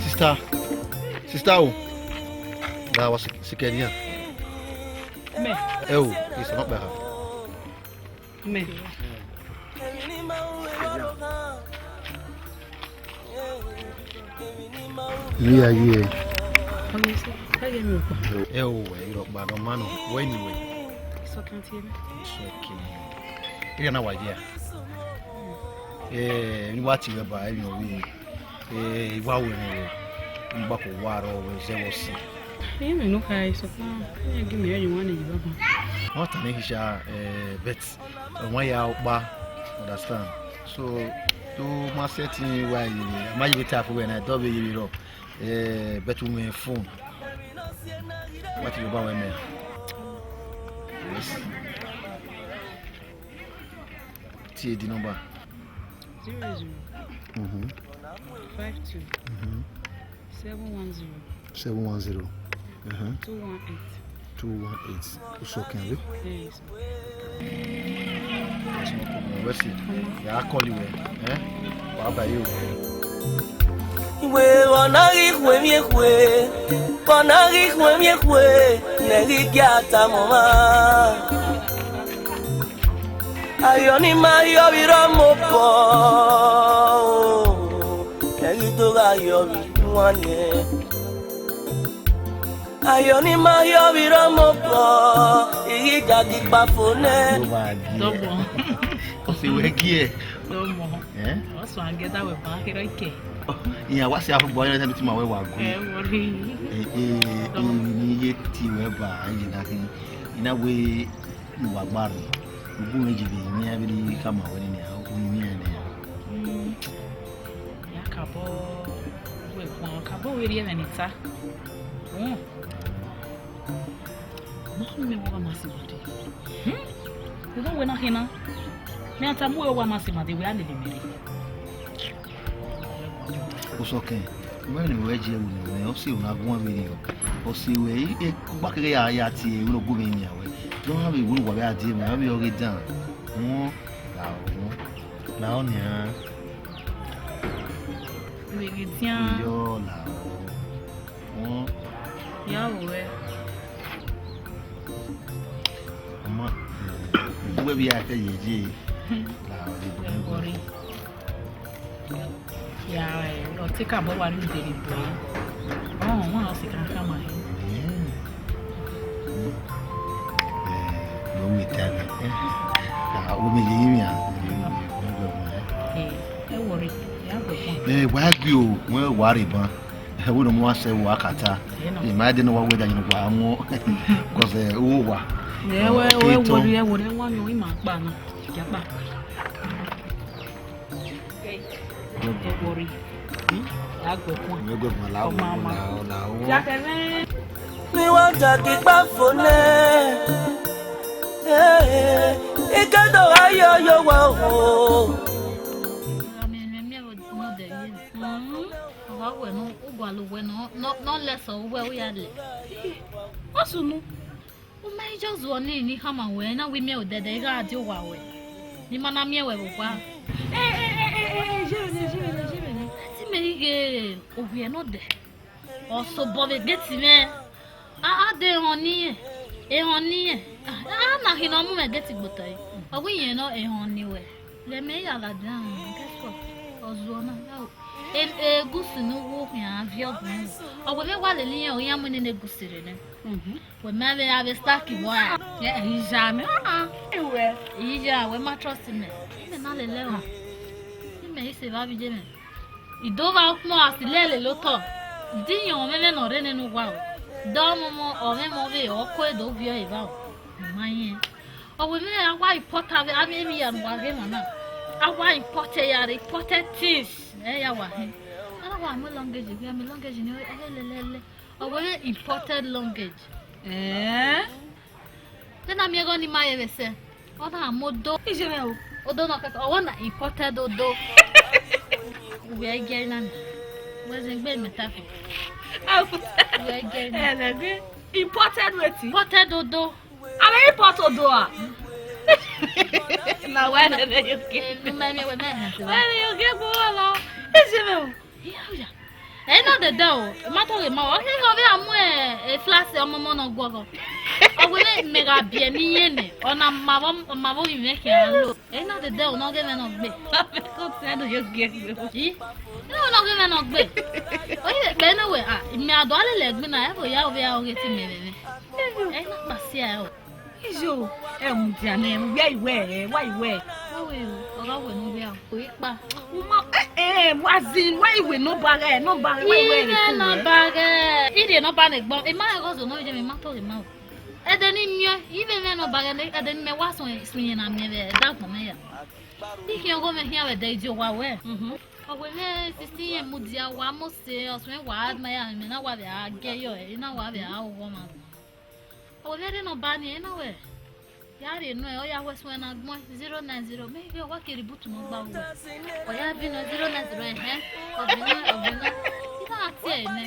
Sister, sister o. Da wa sik-, sikẹrian. Mẹ. Ẹ o, isanọkpa eha. Mẹ. Ivbi ya ye. Ọni sẹ, ẹ ye mi ọkpa. Ẹ o, ẹ i rhọkpa ne ọ ma nọ, wẹ ni wẹ? Sọkan tie mẹ. Sọkan. Ẹ na wa ye a? Ẹ, ni wa tie wẹ ba, ẹ ni ọ vbe. Eh, I wa ru ẹmwẹ rẹ, I gba ko wa rọ wẹ zẹ vbe ọse. Emwi ne u khare sokpan, iran gi mẹ rẹn ye owan ne I ye banban. Ọ ta nẹ khisha, eh, but ọmwa ya ọkpa, understand? So, do ma sẹtin wa ye, a ma ye vbe ta fo wẹ na, dọ vbe ye vbe rọ, eh, but u mwẹ phone. Wa te rhie ba wẹ mẹ. Yes. Tie the number. Zero zero. Mhm. Five two. Mhm. Seven one zero. Seven one zero. Uh-huh. Two one eight. Two one eight. Usoke, abi? Yes. That's no problem. Let's see. Yeah, I'll call you, eh? Eh? Bye bye, you. Iwe ọna ghi khue emwi ekhue, ọna ghi khue emwi ekhue, ne ghi gia tama ọmwa. Ayọ ni ma yọ vbe rọ mobọ, ẹ ghi do gha yọ vbe iwan nẹ. Ayọ ni ma yọ vbe rọ mobọ, I ghi da ghi kpa fo nẹ. Dọgbọn. Ọse wẹ gie. Dọgbọn. Eh? Ọ suẹn gẹdẹ wẹ ba kherọ ikẹ. Iran wa si afugbo ayọn ẹtẹn tuma wẹ wa gu. Ẹ wọrhi. Eh, eh, emwi ne I ye tie wẹ ba, iye na khin. I na wẹ ne uwa gba rre, ugbẹn mwẹ je vbe rinmwian vbene I khama ruẹ nene, u rinmwian nẹ. Mm, ya kabọ wẹ guan, kabọ wẹ rhie ẹmwẹ ne I ta. Mm. Ma khuẹn mẹ wẹ ọ wa ma sẹ ima dee. Hmm? U ma wẹ na khin na? Mẹ a tama uwẹ ọ wa ma sẹ ima dee, wẹ a lele mẹ rre. Osọkẹn, wẹ ne uwẹ gie ẹvbo ne ọ sẹ, u na guan vberriọ. Ọ sẹ wẹ, e, e, u gba keghi ya, ya tie ẹvbo ne ọ gu mwẹ yan wẹ. Dọ gha vbe wẹ ne uwa vbe a die mwẹ, a vbe ọghe dan. Wọn, la wọn. La ọnian. Vbe ghi tian. Iyọ la o. Wọn. Ya ru wẹ. Ọma, uwẹ vbe ya fẹ yeye. La o, ẹ wọrẹ. Ya, ẹ, ọ te ka bọ wa rhie udere bọ. Ọ, wọn a sẹ ka khama hẹ. Ẹ, no we tell me. Ẹ, a, wo mi ye yin a. Ẹ, ẹ wọrẹ, ya gbẹkun. Ẹ, wa gbe o, wẹ wa rre ban. Ẹ, wo no mu wa sẹ wa kata. Ẹ, no. Ẹ, ma de no wa wẹ da yin wa mu. Because, ẹ, wo wa. Ẹ, wẹ, wẹ, wẹ, ẹ, wọrẹ, ẹ, wọrẹ, wa no, ima kpa na. Ya kpa. Ẹ wọrẹ. Hmm? Ya gbẹkun. Ẹ gbẹkun la, ọma, ọma. La, la, la. Ni wa jagi kpa fo nẹ. Eh, ikedo ayo yo wa o. Mhm. Ọ wa wẹ ne u gualọ wẹ ne ọ, ne ọ, ne ọ lẹ sẹ uwẹ, u ya lẹ. Ọ sunu. U ma i just zuọ ni, ne I khama wẹ, na wẹ imẹ odẹdẹ, I gha die owa wẹ, ne I ma na miẹn wẹ vbe owa. Eh, eh, eh, eh, eh, eh, je vbe nẹ, je vbe nẹ, je vbe nẹ. Te imẹ ghe ovbi ẹre nọ dẹ. Ọ sobọ vbe gate mwẹ. A, a de ehọn ni rẹn, ehọn ni rẹn. A, a na khin ne ọ mu mwẹ gate gbe otọ ẹre. Ọ wẹ iyẹn nọ ehọn ni wẹ. Lẹ mẹ ya ladian, guess what? Ọ zuọ na, ya o. E, egusi ne u wu khian viọ ọgbọn. Ọ wẹ vbe wa lele iran, ọ iran mu nene egusi rre nẹ. Mhm. Wẹ ma vbe a vbe slack boy. Ẹ, ẹ, ija mẹ, ah, ah. Ewẹ. Ija, wẹ ma trust mẹ. Mẹ na lele ẹmwẹ. Mẹ i se evba vbe iye mwẹ. I do vba ukpọn a si lele lele otọ. Di yan ọmwẹmwẹ ne ọ rre nene uwa o. De ọmọmọ, ọmwẹmwẹ ọvbehe, ọ ko do viọ evba o. Ma yẹn. Ọ wẹ mwẹ a wa import avbe, avbe emwi hia ne uwa ghe emwa na. A wa import ya rre, imported things. Ẹ ya wa hin. A na wa mu luggage, vbe a mu luggage ni, ọ ghe lelele. Ọ wẹ imported luggage. Eh? Te na miẹn ẹghẹ ọnii ma ye vbe sẹ, ọ na mu odo. Iye mwẹ o. Odo nọ kẹkẹ, ọ wẹ na imported odo. Uwẹ i gie na ni. Wẹ zẹ egbe mẹ ta fo. Uwẹ i gie na. Ẹ lẹ gbe. Imported wetin? Imported odo. Avbe import odo a? Na wẹ nene yo gie. Eh, nu mẹ miẹn wẹ mẹ hẹn se wa. Wẹ nene yo gie gbe uwa lọ. Iye mwẹ o. Iya, iya. Ẹ na dẹdẹ o, ma tọghe ma o. Ọ khin ọ vbe a mu, e, e flask ọmọmọ ne ọ guọghọ. Ọ wẹ mẹ, mẹ gha biẹ ne I yẹn nẹ, ọ na ma vbe, ma vbe ovbi mwẹ khian lo. Ẹ na dẹdẹ o, ne ọ ghe mwẹ ne ọ gbe. Ko tẹ do yo gie gbe. I? Ẹ na wẹ ne ọ ghe mwẹ ne ọ gbe. Ọ i vbe kpẹ ne wẹ, a, mẹ a do a lele ẹgbin na, ẹ vbe ya ovbi a ọghe te mẹ vbe mwẹ. Ẹ na kpasia o. Iye o, ẹ mudia nẹ, wẹ i wẹ, ẹ, wẹ i wẹ. Ọ wẹ o, ọ gha wẹ ne ọ wẹ a, o i kpa. Uma, eh, eh, wa zin, wẹ i wẹ nọmba ghẹ, nọmba ghẹ, wẹ i wẹ. I rhie nọmba ghẹ, I rhie nọmba ne egbọn, I ma rẹn ghe ọzọ nọ, iye mwẹ ma tọghe ma o. Ẹdẹ ne I miẹn, I vbe mwẹ nọmba ghẹ, ẹdẹ ne imẹ wa suẹn, suẹn iran na miẹn vbe ẹdagbọn mwẹ ya. I khian ọghọ mwẹ khian vbe ẹdẹ idio wa wẹ. Mhm. Ọ wẹ mwẹ sixteen year mudia wa mose, ọ suẹn wa admire mwẹ, mẹ na wa vbe a gie yọ, I na wa vbe a ghọ ọmwa agbọn. Ọ wẹ mwẹ rhie nọmba ni, I na wẹ. Ya rhie nuẹn, ọ ya wẹ suẹn na gbọn zero nine zero. Mẹ ghe wa kere ibutu nọ gba wẹ. Ọ ya viọ nọ zero nine zero, ẹhẹn. Ọ viọ nọ, ọ viọ nọ. I na tie ẹre nẹ.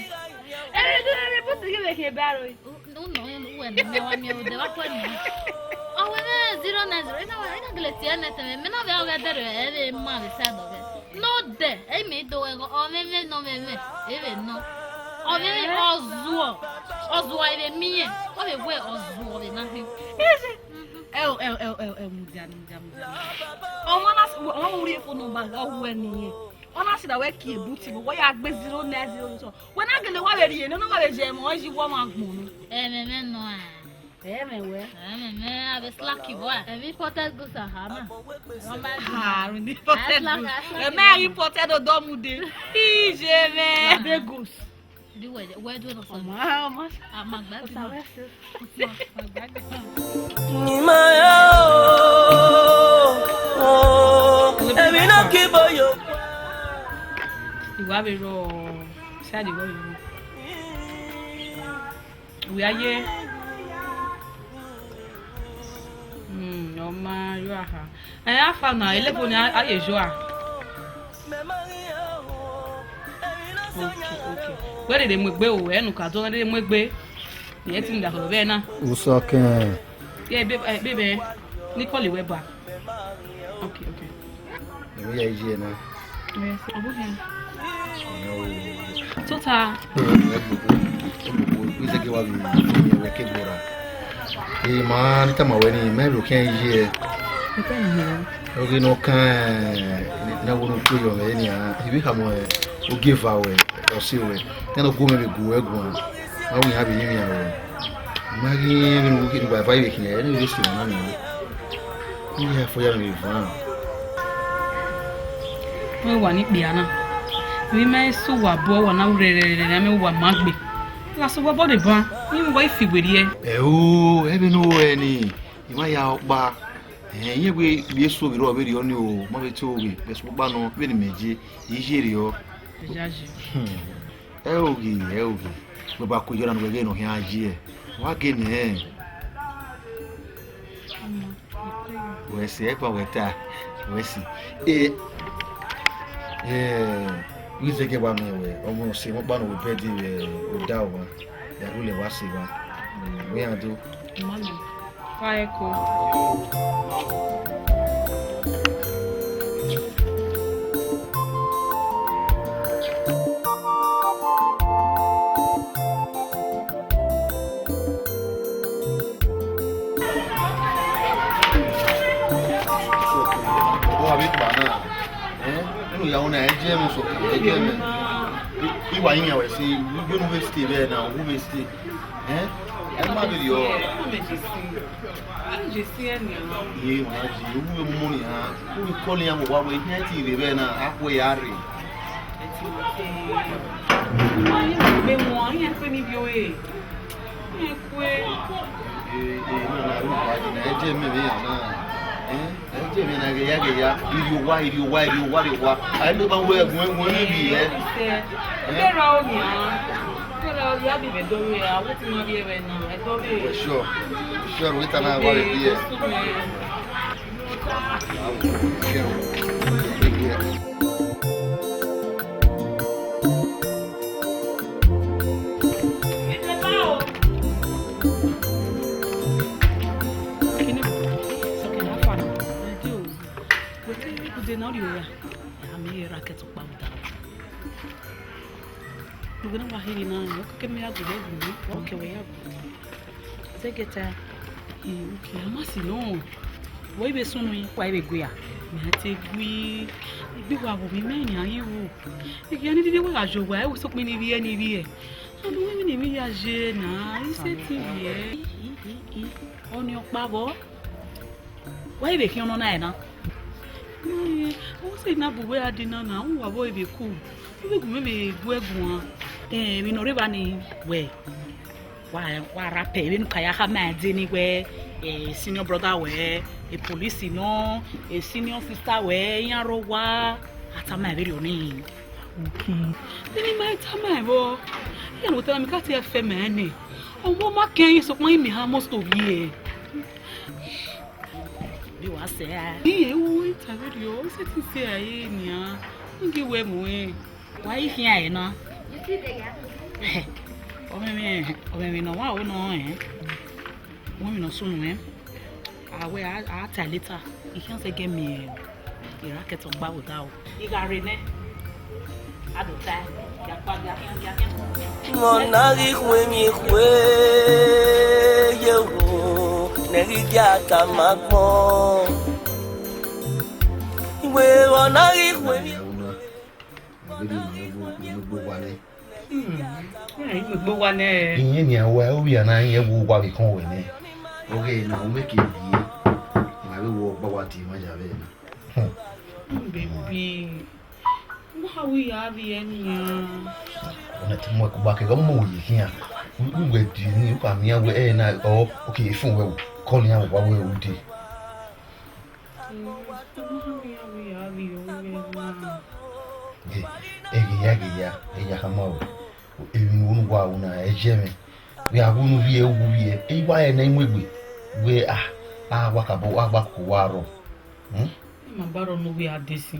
Ere do ere ibutu ghi vbe khin ebe aro. U, u nọ, uwẹ ne mẹ wa miẹn odẹ wa kue nọ. Ọ wẹ mwẹ zero nine zero. I na wẹ, I na gele tie ẹre nẹ tẹmwẹ. Mẹ na vbe ọghe ẹdẹrriọ, ẹ vbe ma vbe side ọghẹ. Nọ dẹ, ẹ i mẹ i do wẹ ghe, ọ mwẹ mwẹ nọ mwẹ mwẹ, ẹ vbe nọ. Ọ mwẹ mwẹ, ọ zuọ, ọ zuọ, ẹ vbe miẹn, ọ vbe wẹ ọ zuọ vbe na khin. Ẹ o, ẹ o, ẹ o, ẹ o, ẹ o, mudia, mudia, mudia, mudia. Ọmọ na, ọmọ urhi fo nọmba gha wẹ niyẹn. Ọ na sẹ da wẹ kie buti vbe, wẹ ya gbe zero nine zero ni sọ. Wẹ na gele wa vbe rhie nọ, ne wa vbe ye ẹmwẹ ọnrẹn yi wẹ ọmwa agbọn nọ. Ẹmwẹ mwẹ nọ a. Ẹmwẹ wẹ. Ẹmwẹ mwẹ, avbe slack boy. Ẹmwẹ imported goods a ha ma. Ọ ma Ha, imported goods. Ẹmwẹ imported odọ mude. Iye mwẹ. Abe goods. Di wẹ, wẹ do no fun. Ọma, ọma. A ma gba bi. Ni ma ya o, o, èmi náà kì í bọ̀yọ̀. Ìwà rẹ rọ, ṣáàdì wọ ìlú. Ìwé ayé. Hmm, ọma yọ aha. Ẹ, afa na, elebo ni a, a ye jọ a. Okay, okay. Wẹ rere mu egbe o, ẹ nu ka do rere mu egbe. Ye ti ni da khọlọ vbe na. Usọ kẹn. Ye be, eh, be, be. Ni call wẹ ba. Okay, okay. Èmi yẹ iye na. Yes, ọbọ hẹn. Tota. Izẹgẹ wa vbe miẹn wẹ ke gbe ra. Ima ni tama wẹ ni, mẹ vbe okhian ye. Oge ne ọ kan, ne a wo ne u kue yọ mwẹ nian, I vbe khama ogieva ruẹ, ọse ruẹ, iran ne ọ gu mwẹ vbe gu ruẹ guan, ma wẹ iran vbe rinmwian ruẹ. I ma ghi rẹn vbene u ghi ne uwa eva vbe khian, ẹre ne u vbe sẹ emwa na nian. Iran fo ya mwẹ vbe van. Wẹ wa ni kpia na. Emwi ma i sẹ uwa obọ, wa na ru rẹrẹrẹrẹ, amẹ uwa ma gbe. La sẹ uwa obọ deba, iran uwa i fi werriẹ. Ẹo, ẹvbo ne u ru ẹre ni, I ma ya ọkpa. Ẹn, irẹn wẹ vbe eso vberriọ vberriọ ni o, ma vbe te oghe, vbe sokpan nọ, vbene imẹ ye, I ye rriọ. Iyayi. Hmm. Ẹ oghe, ẹ oghe. Wẹ ba ku iyọ na ne uwẹ ghẹ ne ọ khian ye, wa ghe nẹ. Wẹ si, ẹ kpa wẹ ta, wẹ si. E, e, wẹ izẹgẹ wa miẹn wẹ, ọmọ ọse mwẹ ọkpa ne ọ vbe bẹdi vbe odaro mwa, ya rhulẹ wa sẹ evba. Wẹ iran do. Mama, wa ẹko. Ọ wa vbe kpa na, ẹn, unu ya wẹ na, ẹ jẹ mwẹ sokpan, ẹ jẹ mwẹ. I wa yin wẹ si, u vbe stay vbe na, u vbe stay. Ẹn, ẹ ma vberriọ. Ye, wa ye, u vbe mu money nian, u vbe call iran vbe owa wẹ, iran te rre vbe na, a khuẹ ya rre. Ee, ee, na, na, ru wa di na, ẹ jẹ mẹ vbe ya na. Ẹn, ẹ jẹ mẹ na, ghe ya, ghe ya, irri owa, irri owa, irri owa, irri owa. A i do ba wẹ, wẹ, wẹ, wẹ, vbe ẹ. Ẹn? Kẹrẹ ọ nian. Kẹrẹ ọ ya bi vbe do vbe a, wẹ ti ma vbe ẹvbo na, ẹ do vbe. Wẹ sure. Sure, wẹ ta na wa vbe vbe ẹ. Nughe ne wa kherhe na, ọ kẹkẹ mẹ ya gu wẹ gu, ọ kẹ wẹ ya gu. Zẹgẹta, eh, okay, a ma si nọ. Wẹ i vbe sunu, wa i vbe gu ya. Mẹ a te gu, egbe wa vbe ovbi mẹ nian i ru. Ivie ni dede wẹ gha ye owa, ẹ wẹ sokpan ne ivie ne ivie. Anu wẹ ne ivie ya ye na, i sẹtin viẹ. Ọnii ọkpa vbọ. Wa i vbe khian ọnọna ẹre na. Ọ sẹ na bu wẹ a di na na, u wa vbọ i vbe ku. U vbe gu mwẹ vbe gu ẹ guan. Eh, emwi ne ọ rre evba ni wẹ, wa, wa rap ẹre vbene u ka ya khama ẹre dee ni wẹ, eh, senior brother wẹ, e police nọ, e senior sister wẹ, iran rre owa, a tama ẹre vberriọ nii. Okay. Vbene I ma tama ẹre vbọ, iran ne wẹ tama mẹ ka tie ẹfe mẹ nẹ. Ọmọ ma kẹn sokpan imẹ ha most of year. Vbe wa sẹ a? Iye u ta vberriọ, u sẹtin sẹ a ye nian. N ghi wẹ mu ẹn. Wa i khian ẹre na. Ọmọ mwẹ, ọmọ mwẹ ne ọ wa ro nọ ẹn. Ọmọ mwẹ ne ọ sunu ẹn. A wẹ a, a ta later. I khian zẹgẹ miẹn. Erha kẹtọ gba vbe odaro. I gha rre nẹ, a do tae, ya kpa, ya khian, ya khian. Mọ na ghi khu emwi khue ye o, nẹ ghi dia tama agbọn. Iwe mọ na ghi khu emwi. Vbene imẹ vbe, imẹ vbe gbe owa nẹ. Hmm, imẹ vbe gbe owa nẹ. Iyẹn nian wa, ovbi a na iyẹn vbe owa vbe khọn wẹ nẹ. Ọghe na, u mẹ ke rhie, ma vbe wẹ ọgba wa tie emwa ya vbe na. Hmm. Baby, u ma wi ya vbe nian. Ọna te mu ẹkugba ke, ọ mu ye khian. U, u wẹ die ni, u ka miẹn wẹ, ẹ na, ọ, okay, fun wẹ, call iran vbe owa wẹ u dee. Ẹ, ẹ ghi ya, ẹ ghi ya, ẹ ya khama o. Emwi ne u wa ru na, ẹ jẹ mwẹ. Vbe a wu ne u vbiẹ, u wu vbiẹ. Ẹ i wa ẹre ne I mu egbe. Wẹ a, a wa kabọ, a wa koko wa rrọọ. Hmm? Ima ba rrọọ ne u vbiẹ a desi.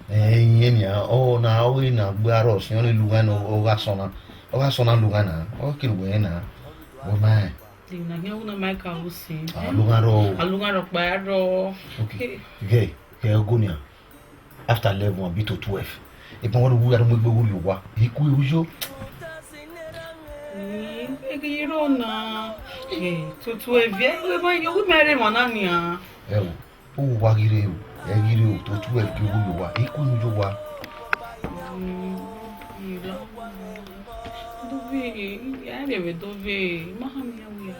Ẹ, iyẹn nian, ọ na, ọ ghi na gbe arrọọ sin, ọ ni lughan na, ọ gha sọn na. Ọ gha sọn na lughan na, ọ kere uwẹ na. Wẹ ma rẹn. Di na hian una ma ka ru sin. A lughan rrọọ o. A lughan rrọọ kpa rrọọ. Okay. Ghẹ, ghẹ go nian. After eleven, a be to twelve. Ebọ wẹ ne uwu ya mu egbe vberriọ owa, I ku iru yo. Ẹ ghi rrọọ na. Ẹ, tutu ẹviẹ, ẹ ma yo, wẹ mẹ rre emwa na nian. Ẹ o, u wa ghi rre o, ẹ ghi rre o, tutu ẹ ghi vberriọ owa, I ku iru yo owa. Dove, ya rhie vbe dove, ma ha miẹn wẹ ya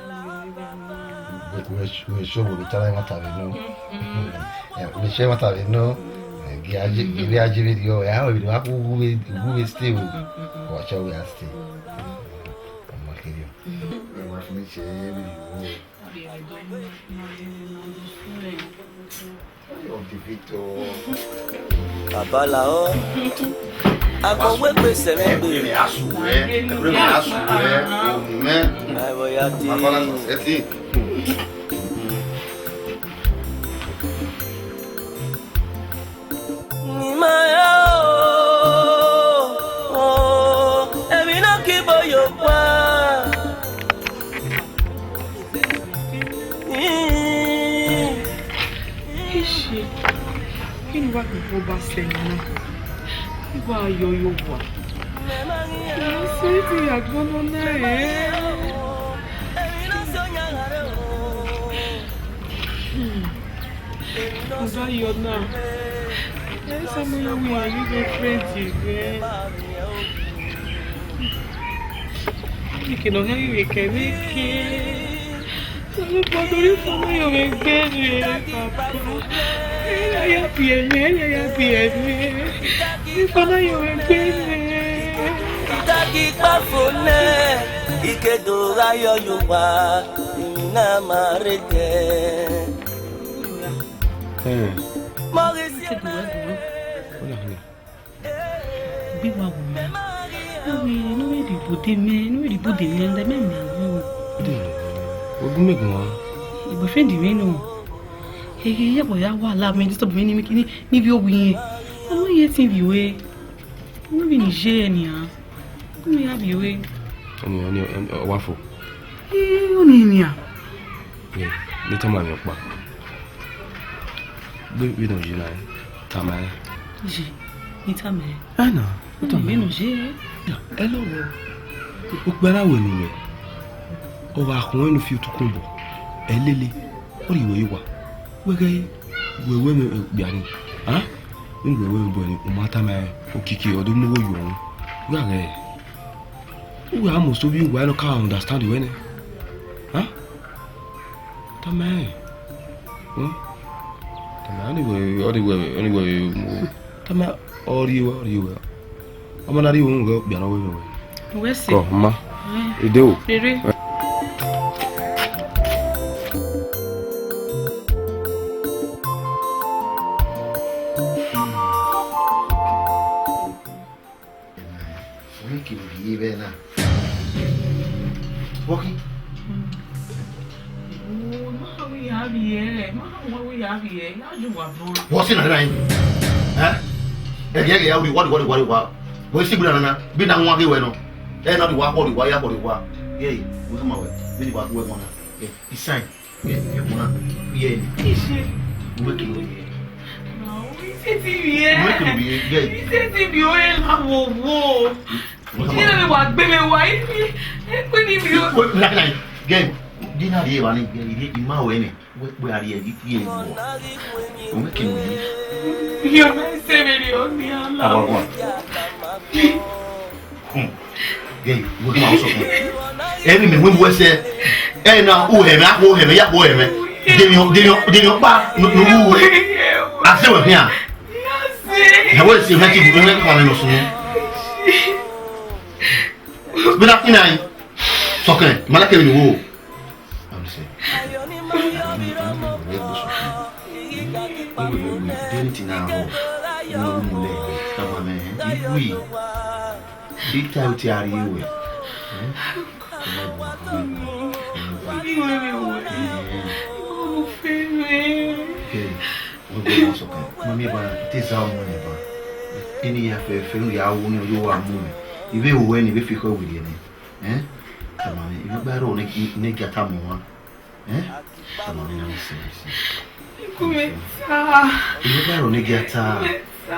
rhie vbe na. Wẹ, wẹ, wẹ sure wẹ vbe ta ẹmwata vbe nọ. Mhm. Ẹ, wẹ sure ẹmwata vbe nọ. Ẹ, gie a ye, gie a ye vberriọ, ẹ, a vberriọ, a ku gu vbe, gu vbe stay o. Mhm. Wa cha wẹ a stay. Ọmọ kẹrẹ. Ẹ, wa finish ẹ, vberriọ. Babalao, akọwegbe sẹmwẹgbe. Ẹkùnrin mi a sùn wẹ, ẹkùnrin mi a sùn wẹ, òun mẹ. Àìwọ̀ ya ti. Babalao sọ̀sẹ̀ ti. Ni ma ya o, o, emwi na ke ibo yo kpa. Ishi, kí ni wàá gbogbo ọba sẹ nínú? Ìwà ayọ̀ yóò wà. Ìwà sẹ́yìn ti yàgbọ́n lọ náà ẹ̀. Hmm. Ọba yọ náà. Ẹ sá mọ ya wí àyè rẹ friend rẹ. Ike nọ hẹ ire kẹmẹ ke. Olùkọ́ torí fún mi yóò mi gbé rẹ bàbá. Ẹ yà yà bí ẹ̀mí, ẹ yà yà bí ẹ̀mí. Ifá náà yóò mi gbé rẹ. Ìdájí pàfọ́ náà, ike dòra yọ yóò wá, ìmì náà máa rẹ jẹ. Ẹ. Mọ́rí sí ẹ̀ máa rẹ. Ó yà ni. Gbe wa wo mẹ. Awe, no me di bode mẹ, no me di bode mẹ, ndẹ mẹ mẹ wo. Wẹ gu mẹ gun wa. Boyfriend mwẹ nọ. Eye ya bọ ya wa la mẹ, disturb mẹ ni mi kini ni bi owi yẹn. Ọmọ yẹn ti bi we. Mo bi ni je ẹ nian. Mo ya bi we. Ọni, ọni, ọ wa fo. Ee, ọni nian. Ẹ, ne I tama mwẹ ọkpa. Gbe vbene ọ ye na, tama ẹn. Ye, ne I tama ẹn. Ẹ na, u tama ẹn. Vbene ọ ye. Ya, ẹ lọ wẹ. Okpia na wẹ ne uwẹ. Ọ gha khọn ẹn ne u fi otu kun obọ. Ẹ lele, ọ rhie wẹ ye owa. Wẹ ghẹ, wẹ wẹ mẹ okpia ni. A? Vbene wẹ wẹ mẹ obọ ni, u ma tama ẹn. Okiki, ọ do mu igho ye uwẹ. Wẹ ghẹ. Uwẹ a must ovbi uwẹ nọ ka understand wẹ nẹ. A? Tama ẹn. Hmm? Tama ẹn, anyway, anyway, anyway, mo. Tama, ọ rhie wẹ, ọ rhie wẹ. Ọmọ na rhie wẹ, okpia nọ wẹ wẹ. Wẹ sẹ. Kọ, ma. Eh. Ide o. Rere. Wẹ ke vbe rhie vbe na. Wọki. Wọ si na rẹ. Eh? Ẹgẹ ẹgẹ ya wari wari wari wari wa. Wẹ si gbera na na. Bi na wan ge wẹ nọ. Ẹ na di wa kọ di wa ya kọ di wa. Ye, wẹ ma wẹ. Bi ni wa ku wẹ mọ na. Ye, isan. Ẹ, ẹ, mọ na, ye ni. Iṣẹ. Mo ke lo ye. Ma o, iṣẹ ti bi ẹ. Mo ke lo ye, ye. Iṣẹ ti bi o, ẹ la wo wo. Mo ke lo. Iṣẹ mi wa gbe mi wa, ibi, ẹ pe ni bi o. Wait, wait, wait, wait. Ye, di na ye wa ni, ye, ye, ima o ene. Wait, wait, are ye, ye, ye, wo. Mo ke lo ye. Yo, na se mi ni o ni ala. Awa, awa. Hmm. Gẹ, wẹ ma sọ fún. Ẹ vbe mẹ wẹ wẹ sẹ. Ẹ na, u hẹ mẹ, a kho hẹ mẹ, ya kho hẹ mẹ. Deniọ, deniọ, deniọ pa, nu, nu wu wẹ. A se wẹ hian. Ẹ wẹ se mẹ ti bu mẹ kwa mẹ no sun. Bina ina yi. Sọkẹ, mala kẹ mi wo. Am sẹ. Wẹ gbo sọkẹ. Wẹ wẹ wẹ, deni ti na rọ. Wẹ wẹ mu lẹ. Tama mẹ, iwi. Ita uti a rhie wẹ. Mami ba te za ọmọ ne ba. Eni ya fẹ fẹ ya wo ni yo wa mu mi. Ive wo ni ve fi kho wi ni. Eh? Tama mẹ, ive ba ro ne ne gata mo wa. Eh? Tama mẹ na mi se. Kumeta. Ive ba ro ne gata. Kumeta.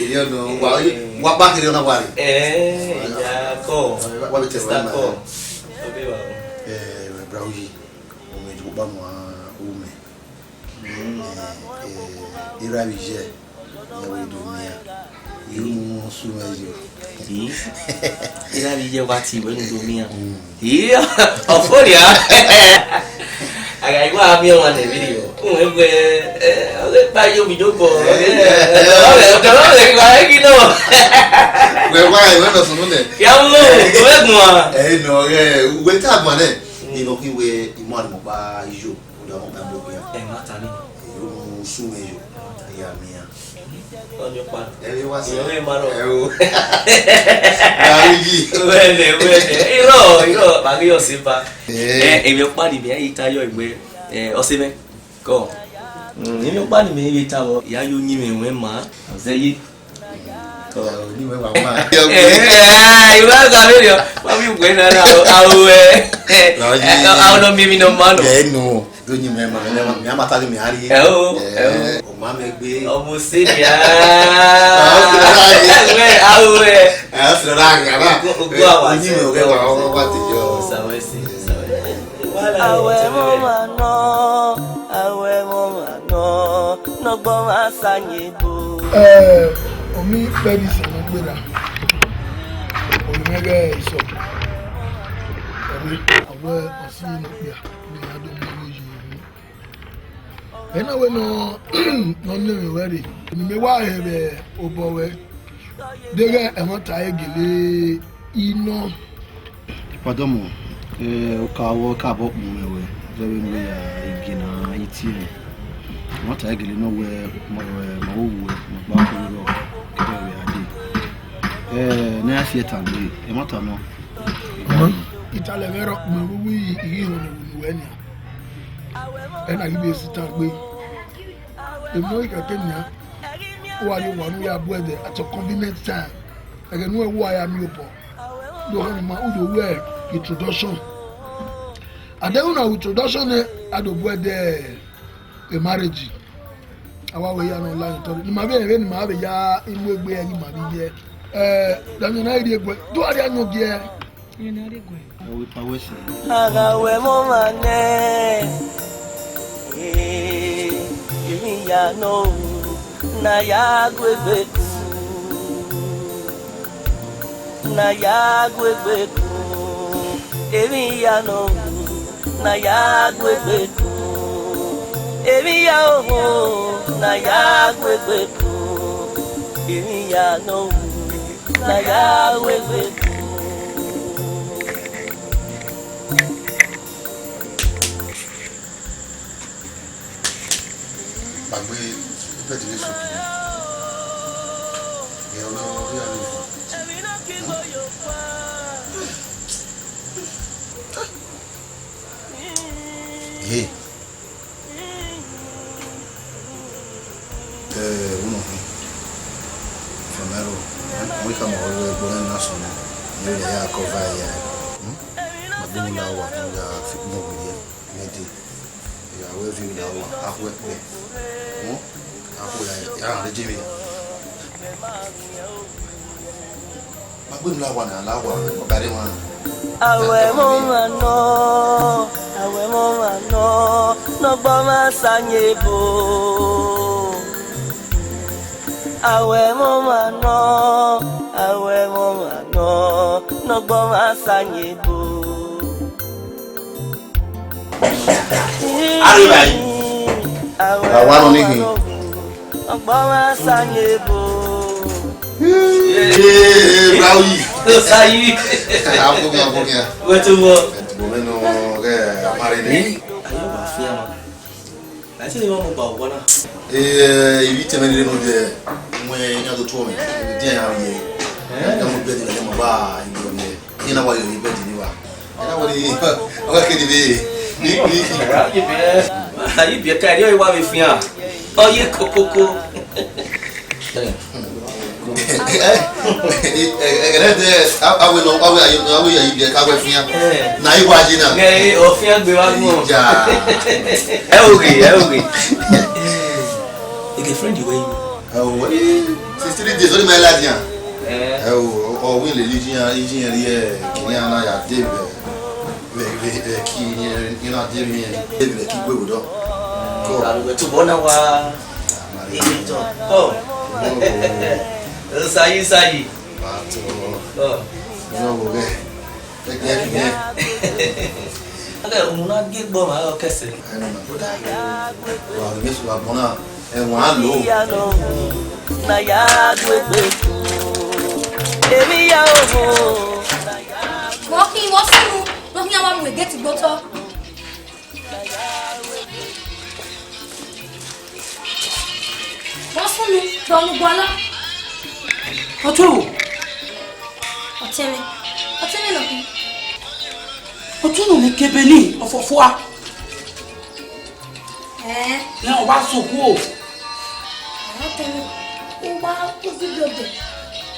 Eri ọnọ, wa, wa kpa kere ọna wa re. Eh, ya kọ. Wa be te Mister wa Kọ. Obe wa. Eh, bra uyi. O me ju kpa mu a, u mẹ. Mm. Eh, eh, ira vbe iye, ya wẹ do miẹn. Yu mu su mwẹ yo. Ira vbe iye wa ti wẹ do miẹn. Mm. Iyo, ọfọria. Aga igua a miẹn ọmwa ne video. Uwẹ gbe, eh, ọ ghe kpa yo video call. Eh, eh, eh, ọ ghe gba egi nọ. Wẹ wa, wẹ nọ sunu nẹ. Ya mu, wẹ guan. Eh, nọ, eh, wẹ ta guan nẹ. Ni nọ ki wẹ imọ ni mo ba yo. Uda mo ba mo gbe. Eh, ma ta ni. Yo mu su mwẹ yo. Ya miẹn. Ọni ọkpa. Ẹ vbe wa sẹ. Ẹ vbe ma rọ. Ẹ o. Gari yi. Wẹlẹ, wẹlẹ. Irọ, irọ, ma ghi ọse ba. Eh. Eh, emwi ọkpa ni mẹ i ta yọ egbe. Eh, ọse mẹ. Kọ. Mm, emwi ọkpa ni mẹ i vbe ta vbọ, ya yo yin mwẹ wẹ ma. Ọzẹ ye. Kọ. Ẹ, oni mwẹ wa ma. Eh, eh, eh, I wa ga vbe rọ. Wa mi gbe na na, awe. Awe no mi mi no ma no. Ẹ no. Do yin mẹ ma, mẹ ma, mẹ ma ta ghi mẹ a rhie. Ẹ o, ẹ o. Ọ ma mẹ gbe. Ọmọ sẹ dia. Awe, awe. Ẹ, ọ sẹ ra gha ra. Ogo, ogo awa. Ẹ, oyin mẹ ọghe wa, ọghe wa te yọ. Sawe si, sawe. Awe mo ma nọ, awe mo ma nọ, nọgbọ ma sa yin ebo. Ẹ, omi pẹ di sẹ ne gbe ra. Oyin mẹ ghe isọ. Ẹ, awe ọsi ne okpia, ne a do mu yi yi. Ena wẹ nọ, nọ miẹn mwẹ wẹ rre, ne imẹ wa rẹn vbe obọ ruẹ, deghẹ ẹmwata ẹre gele inọ. Padọmọ, eh, oka vbọ, oka vbọ kpunu mwẹ wẹ, zẹ vbe ne ya gie na iti mwẹ. Ẹmwata ẹre gele inọ wẹ, ma, wẹ, ma wo wuẹ, ma gba kugbe rọ, kẹdẹ wẹ a dee. Eh, ne a fi ẹta gbe, ẹmwata nọ. Italẹ mwẹ rọ kpunu vbe uwu ighi họn ne unu wẹ nian. Ẹna ghi vbe sita gbe. Emwi ne ọ ghi kẹkẹ nian, u wa rrie owa ne u ya bu ẹdẹ at your convenient time. Ẹghẹ ne uwẹ wa ya miẹn obọ, do họn ma, u do wẹ introduction. Adẹghẹ na introduction nẹ, a do bu ẹdẹ marriage. A wa wẹ ya nọ la otọ ni ma vbe rẹn vbene ima vbe ya mu egbe ẹre ima vbe ye. Ẹ, Daniel na rhie guẹ, do a rhie ayọn giẹ. Ẹ wo ipa wẹ sẹ. Agha wẹ mọ ma nẹ, eh, emwi ya nọ ru, na ya gu egbe ku, na ya gu egbe ku, emwi ya nọ ru, na ya gu egbe ku, emwi ya oho, na ya gu egbe ku, emwi ya nọ ru, na ya gu egbe ku. Gbàgbé bẹ́ẹ̀dì ní sọ̀kì. Ìyẹn ọ̀nà orí àná ìfọ̀. Hey. Eh, uno. Famero. Wọ́n kà mọ̀ ọ́ lọ́wọ́ ẹgbẹ́ náà sọ̀rọ̀. Ní ilẹ̀ yà kọ́ báyìí yà. Hmm? Màgbé mi náà wà fún ya fi kún òwe yẹ. Ní ẹdí. Ìyàwó ẹ̀ fi mi náà wà. Akú ẹ̀ pẹ̀. Hmm? Akú ẹ̀ yà rẹ̀ jẹ́ mi. Ma gbe mu la wa na, la wa, ọ gare wan. Awẹ mọ ma nọ, awẹ mọ ma nọ, nọgbọ ma sa yin ebo. Awẹ mọ ma nọ, awẹ mọ ma nọ, nọgbọ ma sa yin ebo. Arriba aí. Awẹ mọ ma nọ, nọgbọ ma sa yin ebo. Ee, Brown yi. Sayi. Akogia, akogia. Wetin wo? Bo me no ge amare ni. Ayo ba fi ama. Ati ni mo gba wo na. Eh, ibi tẹmẹ ni mo de. Mo yan do tuo mi. Di ya ye. Ya mo be de mo ba ibi ni. Ina wa yo ibe di ni wa. Ina wa ni. Wa ke ni be. Ni, ni. Ayi bi ka ni o wa be fian. Oye kokoko. Ẹgẹdẹ dẹ, awe nọ, awe aye, awe aye bi ka wẹ fian. Na iwa ji na. Nge o fian gbe wa gbọn. Ja. Ẹ oge, ẹ oge. Ege friend wẹ yi. Ẹ o, eh, si Three days, only my last year. Eh. Ẹ o, ọ wẹ lele iye iran, iye iran rhie kini iran na ya de vbe, vbe, vbe, vbe ki iran, iran de vbe iran, de vbe ki gbe vbe odọ. Ko. Ka wẹ tobọ na wa. Amari. Iye tọ. Ko. Ko. Sayi, sayi. Ba to. Ko. Ino wo ghe. Ẹgbẹ ẹgbẹ. Ẹgbẹ unu na gie gbe ọmwa ọkẹsẹ. Ẹnu na. Wa, wa gbọn na. Ẹwọn a lo. Na ya gu egbe. Emwi ya oho. Vbọ khin, vbọ sunu, ne ọ khian wa mu egeti gbe otọ. Vbọ sunu, dọnu gualọ. Ọtuẹn o. Ọtẹn mwẹ. Ọtẹn mwẹ nọ khin. Ọtuẹn nọ mwẹ ke ebe nii, ọfọfua. Ẹn. Rẹn ọ wa sokhuo. Ọtẹn mwẹ, u wa, u vidio dẹ.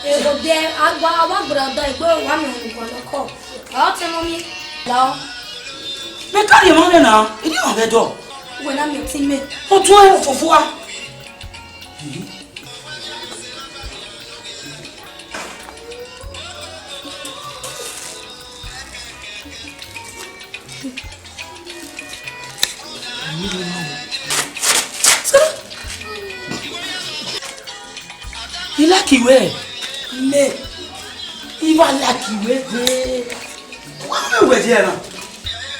Ebo dẹ, a gba, a wa gbra da egbe wa mẹ ọmwa gualọ kọ. Ọtẹn mwẹ, la ọ. Mẹ ka rhie emwa mwẹ na, I di wa vbe dọ. Uwẹ na miẹn ọtẹn mwẹ. Ọtuẹn ọfọfua. I like wẹ. Mẹ, I wa like wẹ gbe. Wa mẹ wẹ je na.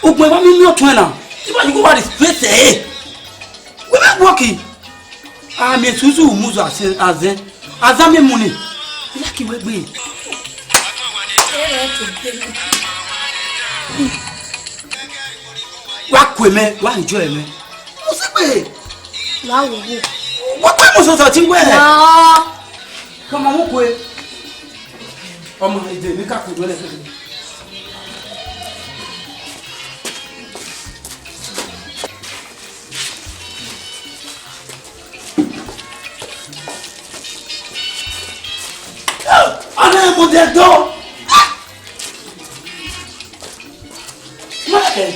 Ugbẹn wa mi miẹn ọtuẹn na. I wa, you go wa respect ẹ. Wẹ mẹ work. A miẹn susu mu zọ azẹn, azẹn, azẹn miẹn mu ni. I like wẹ gbe. Wa kue mẹ, wa enjoy mẹ. Mo si gbe. La wo wo. Wa kue mo sọsọ ti wẹ. Na. Come on, mo kue. Ọmọ, ide mi ka kue mẹ lẹ. Ọna emu de do. Maleke.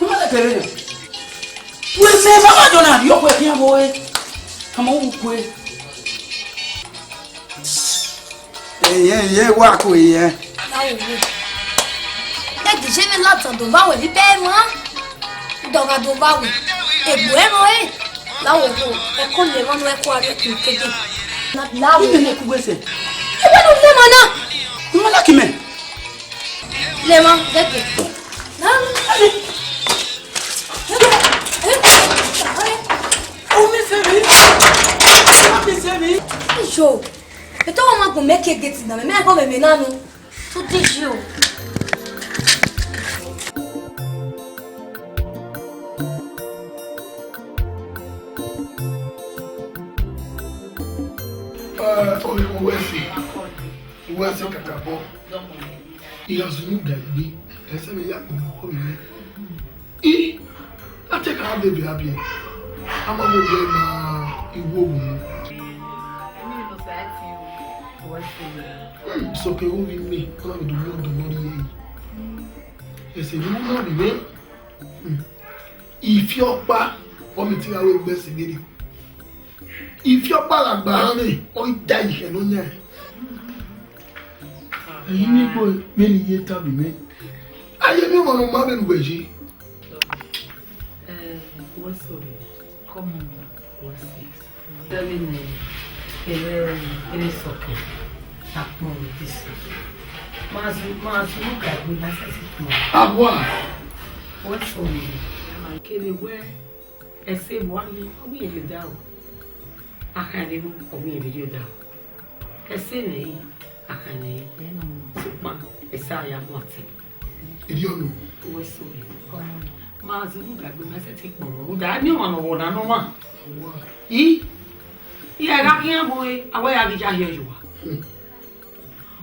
Maleke re. Wẹ mẹ baba jọ na ri okhuo ẹkhian vbe ore. Kama ukue. Eyẹn, eyẹn, wa ko eyẹn. Ẹ ghi je mwẹ ladian do vba wẹ vbe ibẹ emwa. Dọgha do vba wẹ. Egbe ẹmwẹ ọre. La wo ko, ẹko le emwa ne ẹko a rhie khin kede. La wo. Ibe ne ku wẹ sẹ? Ibe ne u le emwa na. U ma like mẹ. Le emwa, gẹgẹ. Na, na, na. Omi se mi. Omi se mi. Iyo. Eto wa ma gun mẹ ke gate na, mẹ, mẹ ko mẹ mẹ na nu. To di ji o. Eh, o, o, wẹ si. Wẹ si kakabọ. I gha zunu da egbe, ẹsẹ mwẹ ya kpọnmwẹ ọkhọ mwẹ. I, a te ka de vbe abiẹ, a ma vbe biẹ na iwu owu nọ. Hmm, sọkẹ vbe ovbi mwẹ, ọ na vbe do mu ọdọ ne ọ rhie ẹre. Ẹse ne u na vbe mwẹ, hmm, ifiọkpa, ọ mẹ te gha ru egbe ẹse vberriọ. Ifiọkpa gha gba rre, ọ i da ihe ne ọ yan. Ẹyin ni gbe vbene I ye ta vbe mwẹ. A ye miẹn ọmwa ne ọ ma vbene uwẹ ye. Eh, what's up? Come on, what's it? Tell me, eh, eh, eh, sọkẹ. Akpọn vbe this. Ma zu, ma zu ga gbe na sẹsi kpọn. Awa. What's up? Kele wẹ, ẹse wa ni, ọ wẹ ye da o. Akhaẹn vbe ru, ọ wẹ ye da o. Ẹse nẹ i, akhaẹn nẹ i, sokpan ẹse a ya mu ọtẹn. Erriọ nọ. Uwẹ so. Ma zẹ unu ga gbe, ma sẹtin kpọnmwẹ. Uda, a miẹn ọmwa ne ọ wọ na nọ ọmwa. I, iran gha khian vbe ore, a wẹ ya ghi ya hiẹ ye uwa.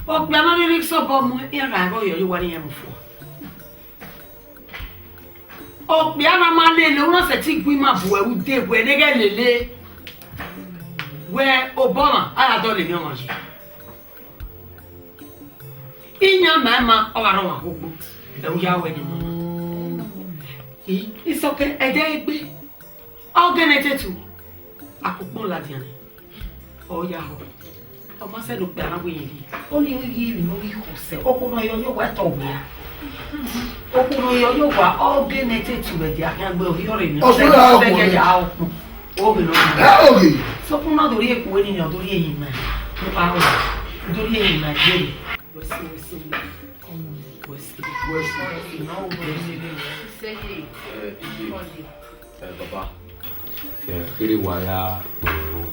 Okpia ne ọ rhirhi sẹ obọ mu, iran gha rhọ hiẹ ye uwa ne iran mu fua. Okpia na ma lele, u na sẹtin gu ima bu ẹre ude wẹ ne ghẹ lele. Wẹ obọ ọmwa, a ya dọlọ emwi ọmwa yi. Iyan ma ima, ọ gha rre ọmwa kugbo, ẹ u ya wẹ ne ima. I, Isọkẹn, ẹdẹ egbe, ọ gẹnẹ te tu. Akpokpo ladian, ọ ya họ. Ọ ma sẹ do kpẹ a na wẹ iri. Ọ ni ọ ye emwi ne ọ ghi khọ sẹ. Okhuo ne ọ yọ yọ wa, ẹtọ wia. Okhuo ne ọ yọ yọ wa, ọ ghe ne te tu vbe dia khian gbe, ọ ghi ọre ni. Ọ sẹ ra ọ vbe ọkpọ kẹ ya ọkpọ. Ọ ghe nọ. Ẹ, ọ ghe. Sokpan na do rhie eku ni, ọ do rhie eyin na. Ọ do rhie eyin na, gbe. Wẹ si, wẹ si. Wẹ si. Wẹ si. Wẹ si. Ẹ, iye. Ẹ, baba. Ẹ, kherhe wa ya kpẹrẹ ro.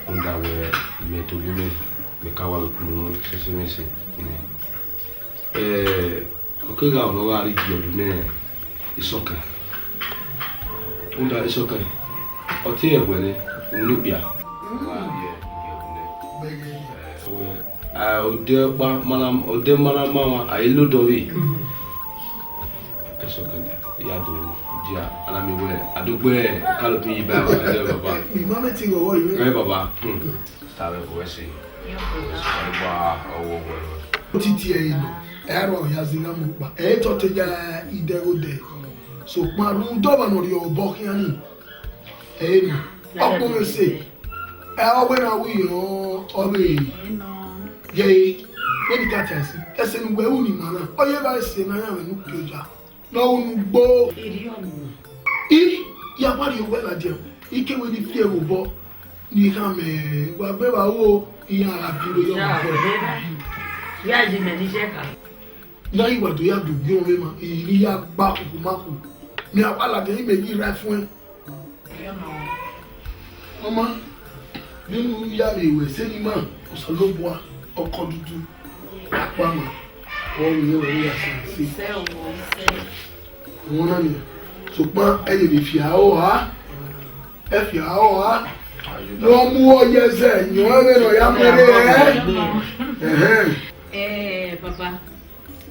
Rhunmwuda wẹ mẹ tobọ mwẹ, mẹ ka wa vbe kpunu sẹsẹ mwẹ sẹ. Ẹ, ọ kegha, ọ nọ gha rrie igiọdu ne Isọkẹn. Rhunmwuda Isọkẹn, ọ te rẹn wẹ nẹ, unu ne okpia. Ọ gha rrie igiọdu nẹ. Ẹ, wẹ, a, odẹ ọkpa ma na, odẹ ma na ma wa, a i lodọ vbe. Ẹsọkẹn, ya do dia, a na miẹn wẹ a do gbe Kalopin yi ba ẹmwẹ rẹ, baba. Mi ma mẹ ti ghọghọ yi. Ẹ, baba, hmm. Ta vbe ẹse. Ọba ọwọwọ. Otiti ẹre nọ, ẹ i aro ya zẹ gha mu kpa, ẹ i tọ te ya idẹghodẹ. Sokpan rhunmwuda ọmwa ne ọ rhie obọ khian ni, ẹ i nọ, ọ kpọnmwẹ ẹse. Ẹ, ọ wẹ na wi rọ, ọ vbe ye, vbene I ka ta ẹse, ẹse ne uwẹ ru ni ima na, ọ ye vba ẹse ne a ya mwẹ ne u ke oja, ne ọ ru ne ugbo. Erriọ ọmwa. I ya wa rhie owẹ ladian, I ke wẹ ne I fi ẹvbo obọ, ne I khama wa gbe vbe aro, iran gha viọ iro yọ. Ya, obọ. Ya ye mẹ ni ye ka. Ne a i wa do ya do ugie ọmwẹ ma, I ghi ya gba khuku ma khu. Mẹ a wa ladian, imẹ ghi ra ẹfuẹn. Ọ ma, vbene u ya vbe ru ẹse ne ima, Osanobua, ọkọ dudu, akpama, ọ ru irẹn wẹ ya sẹ ẹse. Ọmọ na nian, sokpan ẹ ye vbe fi aro ha, ẹ fi aro ha, ne ọ mu uwu ye ẹzẹ, yọn ẹmwẹ ne ọ ya mu ẹre hẹ. Ẹhẹn. Eh, baba,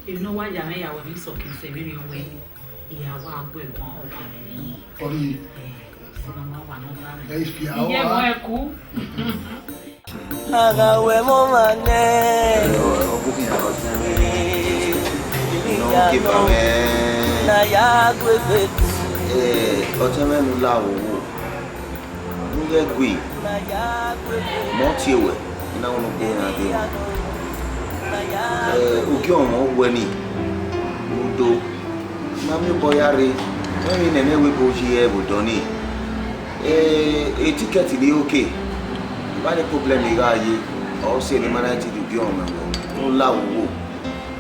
emwi ne ọ wa ya mwẹ ya wẹ ne Isọkẹn sẹ vberriọ wẹ, I ya wa gu ẹguan ọkpa mwẹ ne. Ọ rhie. Eh, sẹ ne ọ ma wa ne ọ ba mwẹ. Ẹ i fi aro ha. Iye mwẹ ku. A gha ru ẹmwẹ ọmwa nẹ. Ọ, ọ bu khian ọtẹn mwẹ. Emwi ne ọ ke ba mwẹ. Ne a ya gu egbe ku. Eh, ọtẹn mwẹ ne u la vbe owo. Ne u ghẹ gui, mẹ ọ tie wẹ, I na wẹ ne u gbe iran dee. Eh, ugie ọmwa wẹ ni, udo. Ma miẹn obọ ya rre, mẹ vbe nene ẹvbo ebo yi ẹvbo dọn ni. Eh, etikẹti ni oke, I ma ne problem gha ye, ọ sẹ ne I ma na tie ugie ọmwa wẹ, ne u la vbe owo.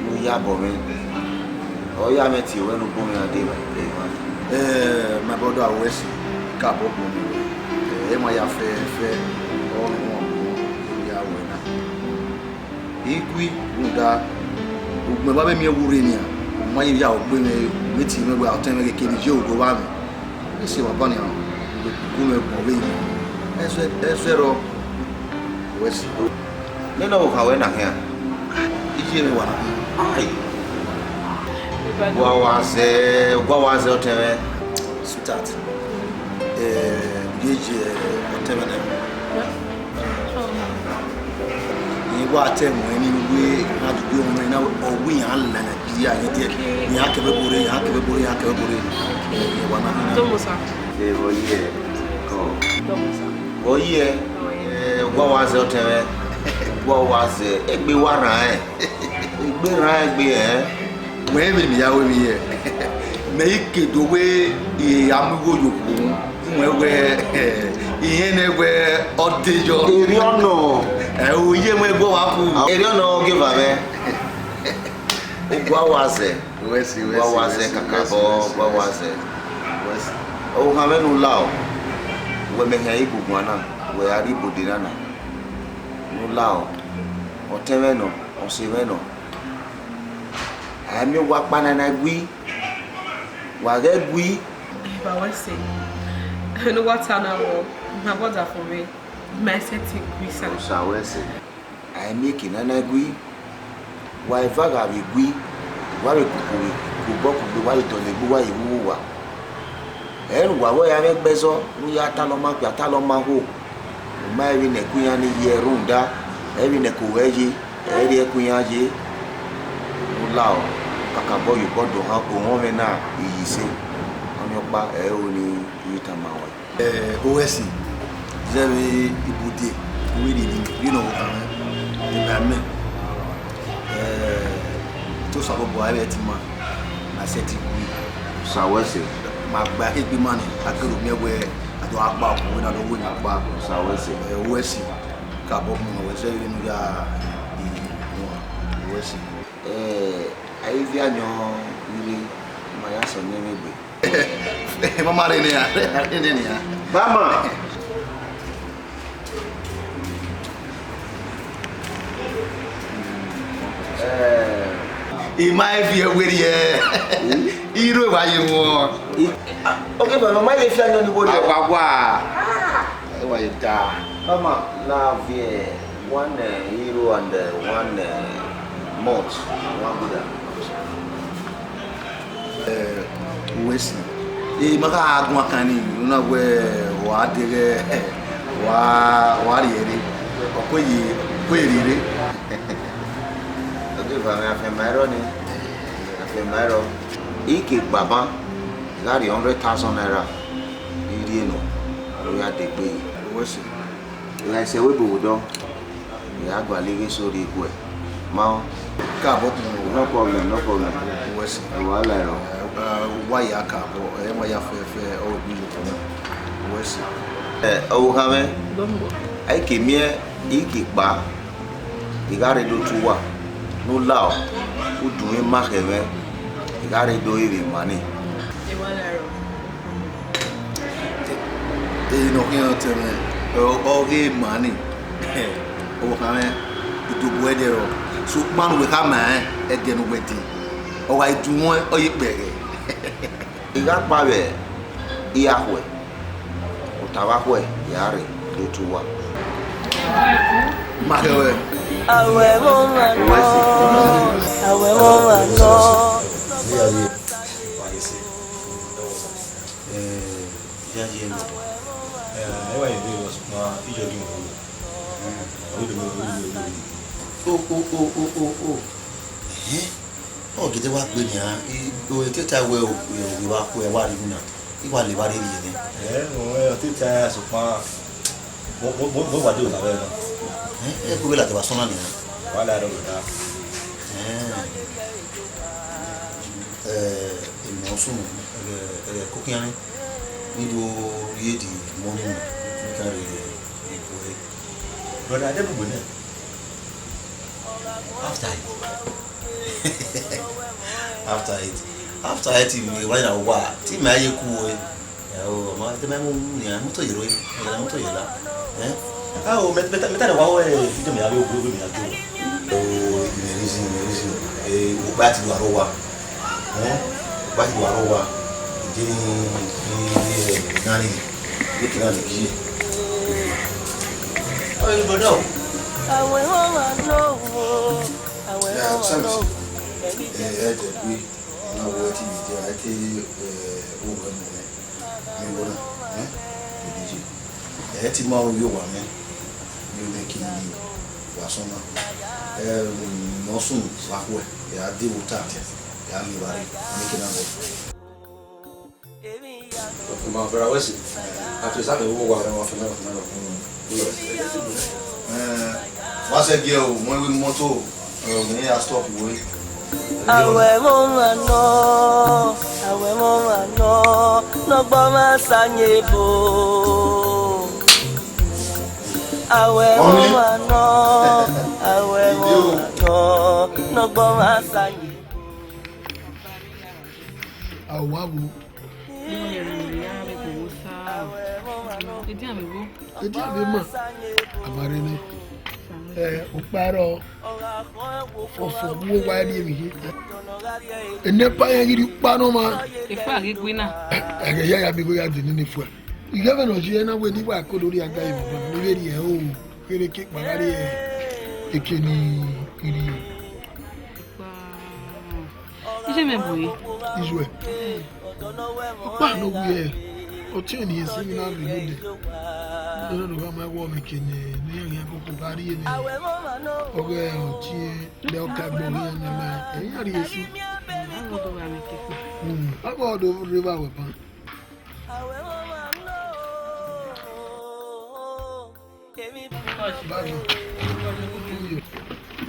Ne u ya bọ mwẹ, ọ ya mwẹ tie wẹ ne u bọ mwẹ iran dee, emwa. Eh, my brother, wẹ si, ka bọ bọ mwẹ. Eh, emwa ya fẹ fẹ, ọ ne ọ ya wẹ na. I gui, rhunmwuda, ugbẹn wa vbe miẹn vbe urre nian, u ma ye ya ogbe mwẹ, u vbe tie mwẹ wẹ ọtẹn mwẹ ghe kevbe iye ogo vba mwẹ. Esi baba nian, u vbe koko mwẹ gbọn vbe yi. Ẹzẹ, ẹzẹ rọ, wẹ si. Nene ọvbokhan ruẹ na khian? Iye mwẹ wa na. Ai. Gua wa zẹ, gua wa zẹ ọtẹn mwẹ. Sweetheart, eh, ye ye ọtẹn mwẹ nẹ. Rẹn wa te mu ẹn ni wẹ, iran dugbe ọmọ na, ọ wẹ iran la Nigeria, iran kevbe bore, iran kevbe bore, iran kevbe bore. Wa na. Domosa. Vbe vbọ ye? Domosa. Vbọ ye? Eh, wa wa zẹ ọtẹn mwẹ. Wa wa zẹ egbe wa rran ẹn. Egbe rran egbe ẹn. Wẹ vbe ne ya wẹ vbe ye. Mẹ i ke do wẹ, eh, a mu igho ye okhuo. Wẹ wẹ, irẹn nẹ wẹ ọ de yọ. Erriọ nọ. Ẹ, u ye mu ẹguọ wa ku. Erriọ nọ, ọ ghe eva mwẹ. Ogua wa zẹ. Wẹ si, wẹ si, wa wa zẹ, kakabọ, wa wa zẹ. Wẹ si. Ohan mwẹ ne u lao, wẹ mẹ hẹn igunguan na, wẹ a rrie ibode na na. Ne u lao, ọtẹn mwẹ nọ, ọse mwẹ nọ. A miẹn owa ọkpa na na gui, wa ghẹ gui. Eva wẹ sẹ, ne uwa ta na vbọ, my brother for me, my setting gui sa. Osa wẹ sẹ, a i miẹn eke na na gui, wa eva gha vbe gui, wa vbe koko vbe, kobọ kugbe, wa vbe dọlegbe, wa vbe wu uwa. Ẹ ne uwa vbe ya mwẹ ẹgbẹzọ, ne u ya talọ ọma okpia, talọ ọma okhuo. U ma rẹn vbene ẹko iran ni ye rhunmwuda, ẹ i vbene ẹko ruẹ ye, ẹ i rhie ẹko iran ye. Ne u lao, kakabọ ye obọ do ohan, ohan mwẹ na iyi ise. Ọnii ọkpa ẹre ru ne I ye tama ruẹ. Eh, O S, Zẹvbe ibude, uwẹ rhie ni, vbene ọ vbe khan mwẹ, emwi amẹ, eh, te Osanobua ẹvbo ẹtin ima, na sẹtin gui. Osa wẹ ẹse. Ma gba ẹre egbe ima ni, a kere miẹn wẹẹ a do gha kpa okhuo na do wẹ ne a kpa. Osa wẹ ẹse. Eh, wẹ ẹse, ka bọ mu wẹ zẹvbe vbene u ya, eh, wẹ ẹse. Eh, a i viọ ayọn rhirhi, ma ya sẹ ọyẹnmwẹ egbe. Mama rre ne iran, rre ne iran. Mama. Eh. I ma viọ ẹvbo rhie. Irhu wa ye wọn. I, ah, okay, but mama ye fi ayọn ni wo le. Agua gua. E wa ye da. Mama, na viọ one, eh, euro and, eh, one, eh, malt. One gulder. Eh, wẹ ẹse. Eh, ma gha guan kan ni, u na wẹ wa deghẹ wa, wa rhie rre. Ọ kue ye, ọ kue rhie rre. Ọ ghi va mwẹ afianma ẹrọ ni. Afianma ẹrọ. I ke kpa ban, I gha rhie hundred thousand naira. I rhie nọ, ọ ya degbe. Wẹ ẹse. I gha sẹ wẹ ebo vbe odọ. I gha gualọ ighe eso rhie guẹ. Ma ọ. Ka bọ kun. No problem, no problem. Wẹ ẹse. Ẹ wa la ẹrọ. Eh, wa ya ka bọ, ẹ wa ya fẹ fẹ, ọ bi lo kun. Wẹ ẹse. Eh, ọvbokhan mwẹ. A i ke miẹn, I ke kpa, I gha rre do tu uwa, ne u lao, u dunmwu ima khẹ mwẹ, I gha rre do re vbe ima ni. Ehe ne ọ khian tẹ mwẹ, ọ, ọ ghe ima ni, ọvbokhan mwẹ, I do bu ẹdẹ rọ, sokpan ne uwẹ khama rẹn ẹdẹ ne uwẹ dee, ọ gha dunmwu ẹn, ọ ye kpẹghẹ. I gha kpa vbe iyakhuẹ, ota vbe akhuẹ, I gha rre do tu uwa. Ma khẹ ruẹ. Awẹ mọ ma nọ, awẹ mọ ma nọ. Eh, ya ye nọ. Eh, ẹ wa ye vbe sokpan, iyọ ghi wọ. O, o, o, o, o, o. Ẹhẹn. Ọ gele wa gbe nian, I, o, eteta wẹ o, o, o, wa khu ẹ wa rhie na, I wa le vba rhie rhie nẹ. Ẹ, ọ, ẹ, ọ te ta ya sokpan, mo, mo, mo, mo wa de ota vbe na. Ẹ, ẹ, kuvbe ladian vbe asọn na nian. Wa la rọ da. Ẹ, ẹ, emwi ọsunu, ẹ, ẹ, kokian ni, ni do rhie di mọ ni mu, ni ka rre ibu ẹre. Brother, I dey good nẹ. After it. After it. After it, we were in our war. Team, I you cool. Ẹ o, ọmọ, ẹ tẹ mẹ mu ni, ẹ, moto yẹrẹ, ẹ, moto yẹrẹ la. Ẹ? A o, mẹ, mẹ, mẹ ta ni wa, ẹ, video mi ave, video mi ave. O, in a reason, in a reason. Ẹ, o gba ti do aro wa. Ẹ? O gba ti do aro wa. Ǹjẹ́ ni, ni, ni, ẹ, nani, ni kìlá ni kí. Ọ, ẹ, brother. Àwọn ọmọ náà wò, àwọn ọmọ náà wò. Ẹ, ẹ jẹ pé, ọ̀nà wo ẹ ti lè jẹ, ẹ ti, ẹ, owó ẹ mọ̀ ẹ. Mi wona, eh? Edeji. Ẹ ti ma ru ye owa mwẹ, ne ọ nẹ ke ne wa sọn na. Ẹ, ne ọ sunu vbe akhuẹ, ya de vbe ota, ya miẹn evbare, ne ke na rrọọ. Ma brother, wẹ si, a to sa vbe wo owa mwẹ, wa fẹmẹ, wa fẹmẹ, wa fẹmẹ. Ẹ, wa sẹ gie o, wẹ wi moto. Ẹ, ọ ghi ya stop iwe. Awẹ mọ ma nọ, awẹ mọ ma nọ, nọgbọ ma sa nyebo. Awẹ mọ ma nọ, awẹ mọ ma nọ, nọgbọ ma sa nyebo. Awẹ wo. Edian vbe wo? Edian vbe ma. Avare nẹ. Ẹ, ukpa rrọọ. Fọfọ, wo wa rri emwi ye. Enẹpa rẹn ghi rri ukpa nọ ma. Efa ghi gui na. Ẹghẹ ya ya mi gho ya de nene fua. Ighẹ vbe nọ ye na wẹ ne I wa ko do rri aga ye vbe ne I vbe rri ẹre o. Kherhe ke kpa gha rri eke ni I rri. Iye mẹ bu e. Izuẹ. Ọkpa ne ọ wiẹ, ọtiẹn ne esi na vbe node. Nene ne ọ gha ma wọ mẹ ke ne, ne iran koko gha rrie nẹ. Ọghe ọtiẹn, ne ọ ka gbọ iran nẹ, ma, iran rrie esi. Agho do rre vbe awẹ ban.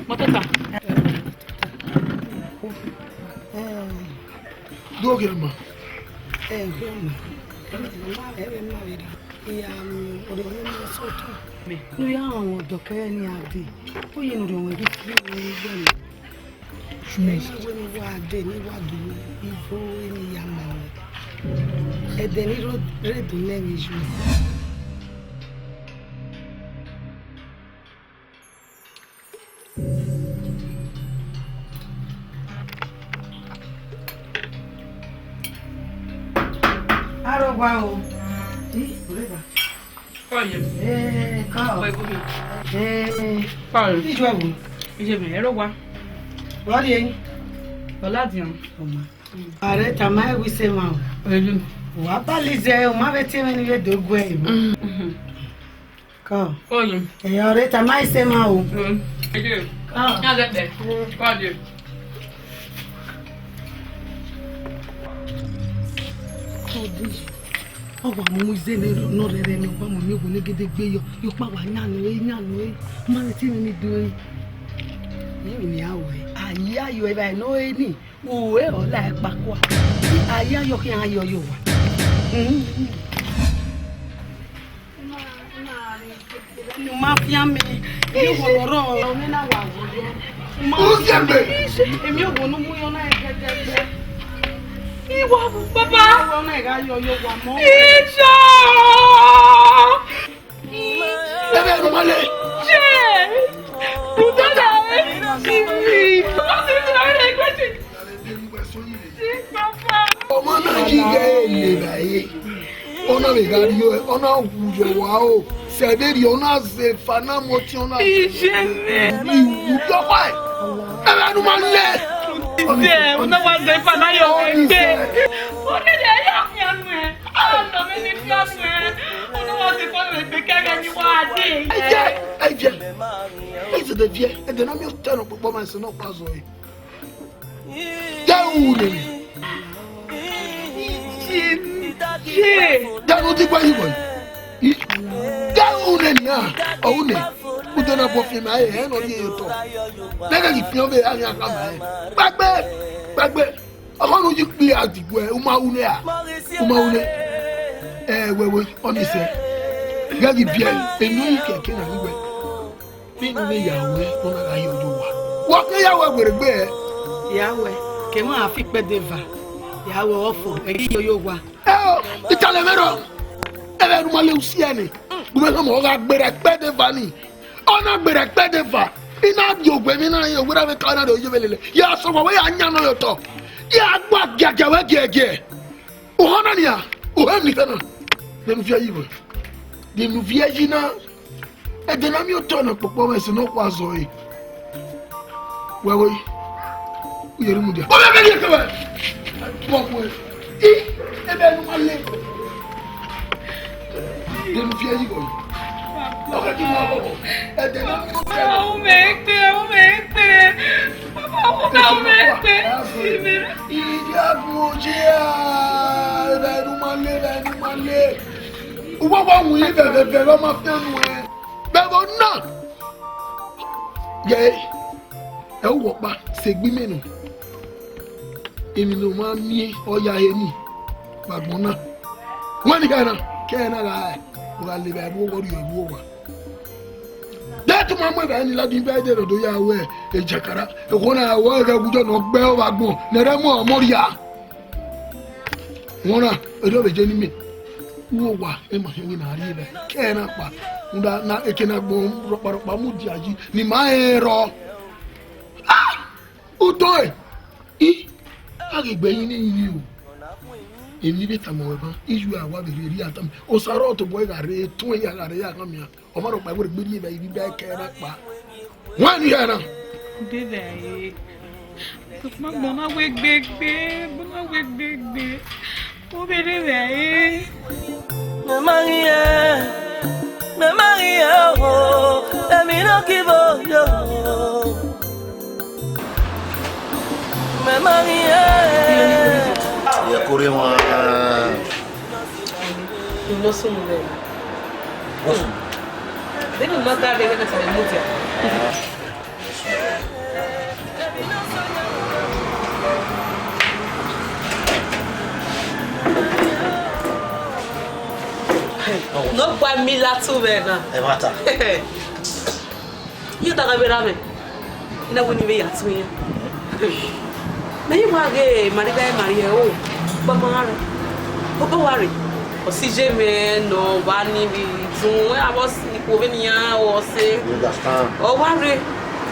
Mọtọta. Do ghe ma. Ẹ, ghe ma. Ẹ vbe ma vbe ra. Iya, mm, orhiọn ne ma sẹ otọ. Ne u ya rọnmwẹ ọdọ kẹrẹ ne a dee. Oye ne orhiọn mwẹ ghi fi vbe igbe mẹ. Ẹ ma wẹ ne wa dee, ne wa do ivo ne ya ma mwẹ. Ẹdẹ ne I rre do nẹ vbe yu. Arogua o. Ih, oreva. Kọye. Eh, ka o. Kọye. Eh. Kọye. Ijọ ẹvbo. Ijọ ẹvbo, ẹrogua. Wa rrie. Ọladian. Ọma. Are tama ẹre wẹ isẹ mwa o. Oye. Wa bali zẹ, ọ ma vbe tie mwẹ ne I vbe do guẹ ẹre. Mm. Kọ. Kọye. Ẹ ọre tama isẹ mwa o. Mm. Kọ. Ya gẹdẹ. Kọye. Kọye. Ọ wa mu ize ne nọ rẹrẹ ne ọ wa mu mi wo ne gede gbe yọ. Yo kpa wa yan nẹ, yan nẹ. Ma vbe tie mwẹ ne I do ẹre. Yẹn vbe ne a wẹ. A ya yọ evba nọ ẹre ni. Uwẹ ọ la ẹkpa kua. A ya yọ khian yọ yọ wa. Mm. Ne u ma fian mẹ, emwi owo ne ọ rrọọ, ọ na wa wọ yọ. U ma fian mẹ. Emwi owo ne u mu yọ na gẹgẹgẹ. Iwa, baba. Ọ na gha yọ yọ wa mọ. Ijo! Ebe enu male. Che! Udada, eh, Jimmy. Ọmọ na yi ghẹ ele vbe ẹre. Ọ na vbe gha rrie, ọ na wu yọ wa o. Sẹ vberriọ, ọ na zẹ efa na mu ọtiẹn, ọ na zẹ. Iye nẹ. Iwu yọ wa. Ebe enu male. Iye, ọ na wa zẹ efa na yọ egbe. Ọ na ya ya fian nuẹn. Ọnọ mwẹ ni fian nuẹn. Ọ na wa zẹ efa na yọ egbe kẹghẹ ne I wa dee. Ẹyẹ, ẹyẹ. Ẹyẹ de viẹ, ẹdẹ ne a miẹn otọ ne ọkpọkpọ ma ẹse ne ọ kpa zọ ẹre. Ghẹ ru nene. Ghẹ ru dikpa yi wẹ. Ghẹ ru nene a, ọ ru nẹ. Ude na bọ fiẹn ma ẹre, ẹ nọ rhie ye otọ. Nẹghẹ ghi fian vbe a khian khama ẹre. Kpaegbe, kpaegbe. Ọkhọ ne u yi kpia diguẹ, u ma ru nẹ a. U ma ru nẹ. Ẹ, wẹ, wẹ, ọ ni sẹ. Ghẹ ghi viẹ, enu yi kẹkẹ na ghi wẹ. Vbene ya wẹ, ọ na gha ye oyo wa. Wa ke ya wẹ werriegbe ẹ. Ya wẹ, ke emwa fi ikpẹdẹ eva. Ya wẹ ọfo, ẹ ghi ye oyo wa. Ẹ o, italẹ mwẹ rọ. Ẹ vbe ru ma le usi ẹne. Gu mwẹ khama, ọ gha gberra ikpẹdẹ eva ni. Ọ na gberra ikpẹdẹ eva. I na gie owe emwi na rẹn, owe na vbe ka na rre oyo vbe lele. Ya sẹ owa wẹ ya yan nọ ye otọ. Ya gba giagia wẹ giẹgiẹ. Ohan na nia, ohan ni khana. Denu viẹ yi wẹ. Denu viẹ yi na. Ẹdẹ ne a miẹn otọ ne ọkpọkpọ mwẹ ẹse ne ọ kua zọ ẹre. Wẹ we, u ye rre mudia. Ọ bẹ bẹ ye kẹwẹ. Bọ wẹ. I, ebe enu ma le. Denu viẹ yi wẹ. Ọ kẹ ki mu ọkpọkpọ. Ẹdẹ ne a miẹn otọ. Ọ mẹ kpe, ọ mẹ kpe. Ọ mẹ kpe. Ìdí àgùn òjì à, ebe enu ma le, ebe enu ma le. Uwa wa wu yi vẹvẹvẹ vbe ọ ma fian nuẹn. Vbe ẹvbo na. Ye, ẹ u wẹ ọkpa, sẹ egbe imẹ nọ. Emwi ne u ma miẹn, ọ ya he ni, vbe agbọn na. Wẹ ni khẹ na, kẹ na gha, u gha le vbe ẹvbo, ọ rhie ẹvbo owa. De tu ma mu ẹghẹ ni ladian ibe ẹdẹ rẹ do ya wẹ ejakara. Ekhuo na ya wẹ ẹghẹ wu jọ ne ọ gbe ọ vbe agbọn, ne ẹrẹ mu ọmọ rhia. Wọna, erriọ vbe je ne imẹ. Uwu owa, ema khian wẹ ne a rhie vbe kẹ na kpa. Rhunmwuda na, eke ne agbọn rọkpa rọkpa mudia yi, ne ima rẹn rrọọ. Ah! Utọ ẹre, I, a ghi gbe ẹyin ne iyinmwi o. Emwi vbe tama ruẹ ban, I yu a wa vbe rhie rhie a tama. Osa rrọọ tobọ ẹre gha rre, etẹn ya gha rre ya gha miẹn. Ọ ma rhọkpa werriegbe rhie vbe ivbi iba ẹkẹ na kpa. Wẹ ni hẹ na? Dede aye. Sokpan gbọn na wẹ gbegbe, gbọn na wẹ gbegbe. Obere vbe aye. Mẹ ma ghi hẹ, mẹ ma ghi hẹ o, emwi ne ọ ki vbo yo. Mẹ ma ghi hẹ. Ye kore wan. Ilo sunu vbe. What's Vbene ima gha rre vbene a sẹ vbe mudia. Ne ọ gua mi la tu vbe na. Ẹmwata. Iye da gha vbe ra mwẹ. I na wẹ ne I vbe ya tu iran. Mẹ i wa ghe Maria, Maria o, gba ma rre. Obọ wa rre. Ọ si ye mwẹ ne ọ wa ni vbe zun, avbe ọse ikhuo vbene iran ru ọse. You understand? Ọ wa rre.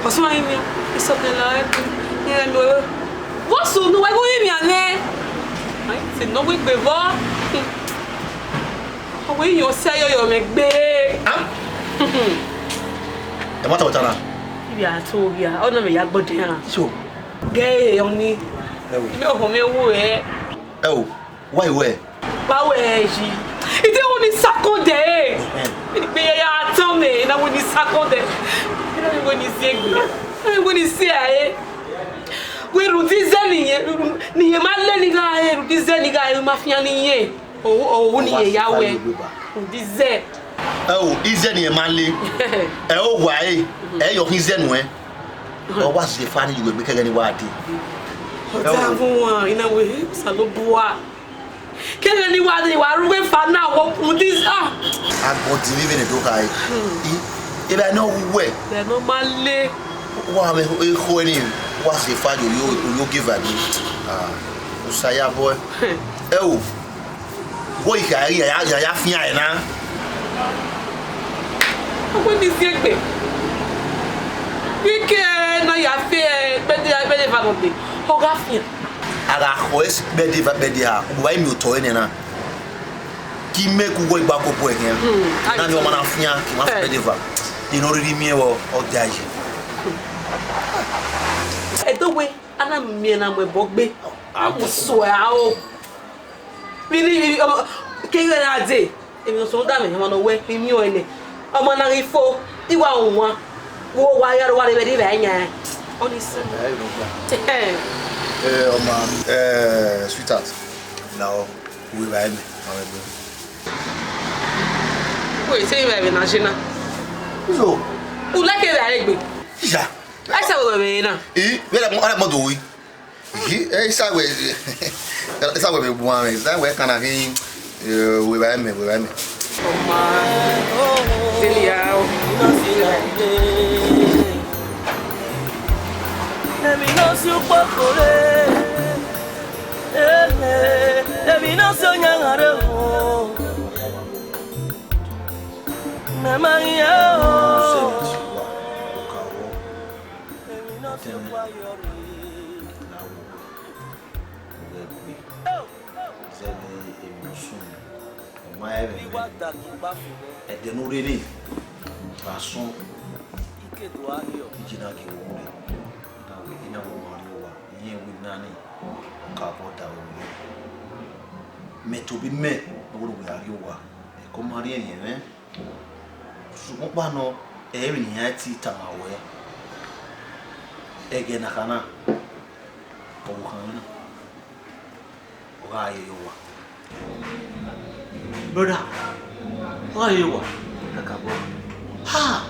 Ọ sẹ ọmwa rinmwian, isọkẹn la ẹkun, iran miẹn ọre. Vbọ sunu wẹ ghe u rinmwian nẹ? Ai, sẹ ne ọ wegbe vbọ. Ọ wẹ iran ọse yọyọ mwẹ gbe. Ah? Ẹmwata wẹ ta na? Ivbi a to ghi a, ọ na mẹ ya gbọdẹ iran. So, gẹ ọnii. Ẹ wo. Imẹ ọhọ mwẹ wo ẹ. Ẹ wo, wa i wẹ? Wa wẹ yi. Ide wo ni sakọn dẹ e? Ẹhẹn. Mẹ ni gbe ya ya tọn mẹ, na wo ni sakọn dẹ. Na wo ni si egbe. Na wo ni si a e. Wẹ rhunmwuda izẹ ne irẹn, ne irẹn ma le ne I gha re, rhunmwuda izẹ ne I gha re, ma fian ne irẹn. Owu, owu ni ye ya wẹ. Rhunmwuda izẹ. Ẹ o, izẹ ne irẹn ma le. Ẹ o, wa e, ẹ yọ khin izẹ nuẹn. Ọ wa zi efa ni ye uwẹ gbe kẹghẹ ne I wa dee. Ọ da vbe uwan, I na wẹ, Osanobua. Kẹghẹ ne I wa dee, wa ru efa na, wọ rhunmwuda izẹ, ah. Agbọn di vbe vbene do kha e. I, evba ne ọ wu wẹ. Vbe ne ọ ma le. Wa vbe ekho ni, wa zi efa ye oyo, oyo give a ni. Ah, Osa ya bọe. Ẹ o. Wẹ I kha ya, ya, ya fian ẹre na. Ọ wẹ ne I si egbe. Vbe I ke na ya fe ikpẹdẹ, ikpẹdẹ eva nọ dee, ọ gha fian. A gha khọ ẹre ikpẹdẹ eva, ikpẹdẹ eha, uwa i miẹn otọ ẹre nẹ na. Ke I mẹ ku wẹ igba koko ẹre khian. Hmm, na ni ọ ma na fian, ke I ma fi ikpẹdẹ eva. I nọ rhirhi miẹn vbe ọ dia yi. Ẹdẹ wẹ, a na miẹn na mu ẹbọ gbe. A mu suẹ aro. Vbene, vbene, ọ, keghi na dee, emwi ne ọ suẹn da mwẹ, ọmwa ne ọ wẹ, I miẹn ọnrẹn nẹ. Ọmwa na ghi fo, I wa wan, wo wa ya ro wa rre vbe ẹdẹ ivbi a yan. Ọnii sẹ. Eh, ọma, eh, sweetheart, la ọ, uwẹ vba ẹmwẹ, ma vbe gbe. Wẹ, te ivbi a vbe na je na? Yo. U like ivbi a egbe? Ya. Ẹ sa wẹ vbe na? I, vbe la mo, ala mo do wi. Yi, eh, isa wẹ, isa wẹ vbe gbuan mwẹ, isa wẹ kan na khin, eh, wẹ vba ẹmwẹ, wẹ vba ẹmwẹ. Ọma, deli a o. Emwi ne ọ si ukpokore, eh, eh, emwi ne ọ si ọyanghanre o. Mẹ ma hia o. Emwi ne ọ si ukpokore. Ghẹ gbe, zẹvbe emwi ne ọ sunu, ọ ma rẹn ẹmwẹ nẹ. Ẹdẹ ne u rre nii, vbe asọn, I je na gie ruẹ ure, na wẹ I na wẹ u ma rrie owa, irẹn wẹ na nii, ọ ka vbe ọdaro ruẹ. Mẹ tobọ imẹ ne ọ wẹ ne u gha rrie owa, ẹko ma rhiẹnrhiẹn mwẹ. Sokpan ọkpa nọ, ẹ i re vbene iran ti tama ruẹ, ẹghẹ ne a kha na, ọ vbe khan mwẹ na, ọ gha ye ye owa. Brother, ọ gha ye ye owa. Kakabọ. Ha!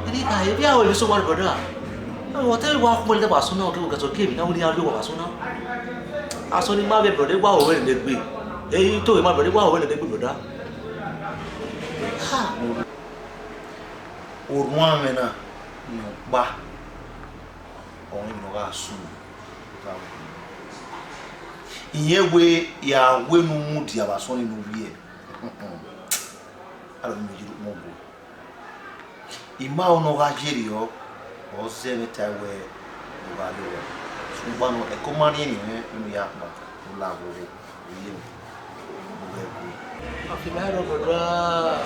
Ẹdẹ ka, ẹdẹ a ru emwi sẹ owa, brother. Whatever wa khuẹn lẹ vbe asọn na, ọ ke wẹ kẹsọ gie emwi na wẹ ne iran rrie owa vbe asọn na. Asọn ni ma vbe, brother, wa ho vbene egbe. Eyi to ma, brother, wa ho vbene egbe, brother. Ha! Orhuanmwẹ na, rẹn ọkpa, ọre emwi ne ọ gha sunu. Irẹn wẹ ya wẹ ne u mudia vbe asọn ni ne u rhie. A do miẹn yi ukpọn gbe. I ma ho ne ọ gha yerriọ, ọ zẹ mwẹ tae wẹẹ, u gha rrie owa. Sokpan nọ, ẹko ma rhiẹnrhiẹn mwẹ, vbene u ya kpa, u la vbe ore, u ye mwẹ. Ọ fi mẹ rọ brother,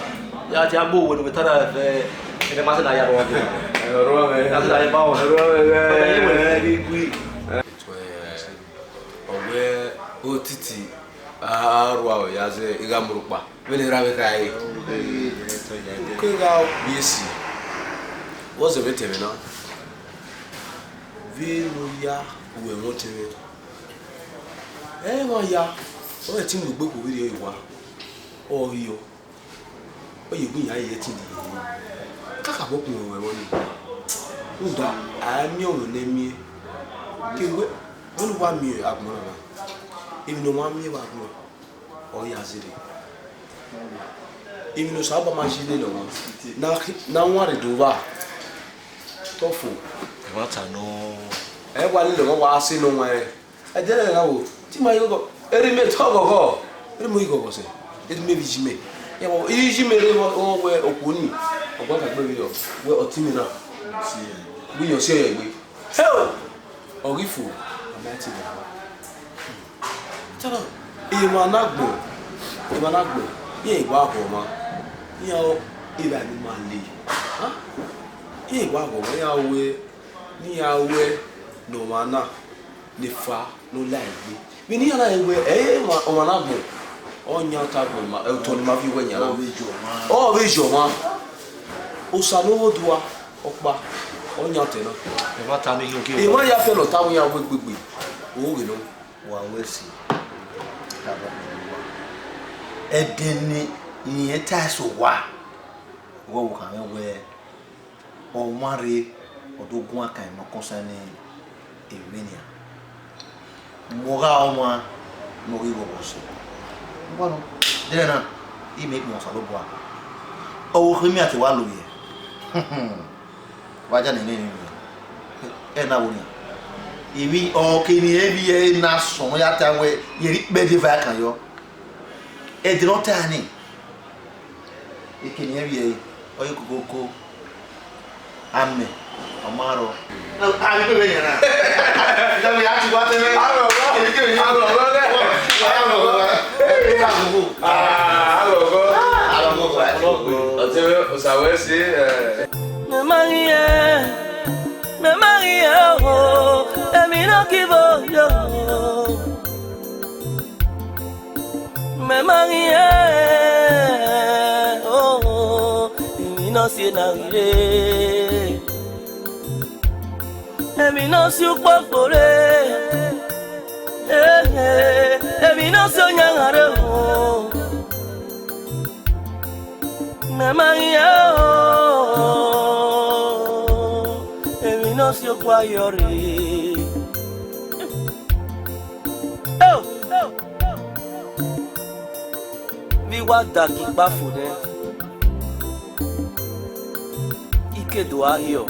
ya dia gbe owe ne uwẹ ta na vbe, ẹdẹ ma sẹ ne a ya rọ ọghe. Ẹ, ọrhuanmwẹ. Ma sẹ ne a ya ba ọghe. Ọrhuanmwẹ ghẹ. Ọghe ye wẹ ne ẹ ghi gui. Ọ wẹ otiti a rua aro ya zẹ igha mu rhukpa. Vbene erha mwẹ kha re, u kegha kpie esi, vbe ọ zẹ vbe tẹn mwẹ na, vbene u ya ru ẹmwẹ otẹn mwẹ. Ẹ i mwa ya, ọ i te mu egbe khuo vberriọ ye owa, ọ hiọ. Ọ ye gu iran ye ẹtin ni. Kakabọ kun ẹwẹ vbọ ni. Rhunmwuda, a i miẹn ọmwa ne miẹn. Ke wẹ, vbene uwa miẹn agbọn na na, emwi ne ọmwa miẹn vbe agbọn, ọ ya zẹrẹ. Emwi ne Osanobua ma ye lele ọmwa, ne a wanrre do vba, te ọ fo. Ẹmwata nọ. Ẹ wa lele ọmwa, wa sẹ ne ọ wan ẹre. Ẹdẹrẹ na wo, te ima igho, erha mẹ te ọghọghọ, erha mẹ igho sẹ, erha mẹ vbe iye mẹ. Ẹvbo, iye mẹ rre vbe ọ wẹ okhuo ni, ọ gua ka gbe vberriọ, wẹ ọtẹn mẹ na, wẹ iyẹn ọ si ẹre egbe. Heo! Ọ ghi fo, a ma te vbe. Tana, emwa na gbẹn, emwa na gbẹn, iran i wa ghọ ọmwa, iran ọre evba ne ima le. Iran i wa ghọ ọmwa, iran wẹ, ne iran wẹ ne ọmwa na, ne efa ne ọ la egbe. Vbene iran na wẹ, ẹ, ọmwa, ọmwa na gbẹn, ọ yan otọ agbọn ma, otọ ne ima viọ wẹ yan na. Ọ vbe jọ ọmwa. Ọ vbe jọ ọmwa. Osa ne ọ vbe odua, ọkpa, ọ yan otọ na. Emwa ta ne ihian gie. Emwa ya fẹlẹ ọta wẹ iran wẹ gbegbe, o ghe nọ. Wa wẹ si, ẹdẹ ne irẹn ta ẹse owa, wẹ wo kha mwẹ wẹ, ọmwa rre, ọ do guan kan emọ concerning emwi nian. Mu ọghe ọmwa ne ọ ghi ghọghọ sẹ. Wano, dẹrẹ na, imẹ ikpọnmwẹ Osanobua. Ọvbokhan imian te wa lovbiẹ. Wa ja nene emwi, ẹ na wo nian. Emwi ọke ne irẹn vbiẹ na sọn ya ta wẹ, irẹn rhie ikpẹdẹ eva kan yọ. Ẹdẹ ne ọ ta ni, eke ne irẹn vbiẹ re, ọ ye kokoko. Amẹ, ọ ma rọ. Arọghọ. Arọghọ. Arọghọ. Arọghọ. Arọghọ. Ọtẹn mwẹ, Osa wẹ si, eh. Mẹ ma ghi ẹn, mẹ ma ghi ẹn o, emwi ne ọ ghi vbo yo. Mẹ ma ghi ẹn o, emwi ne ọ si na ghi rre. Emwi ne ọ si ukpokpo rre. Eh, eh, emwi ne ọ si ọyanghan rre o. Mẹ ma ghi ẹn o, emwi ne ọ si okua yọ rre. Vbe I wa da ke ikpa fo nẹ, I ke do a hiọ.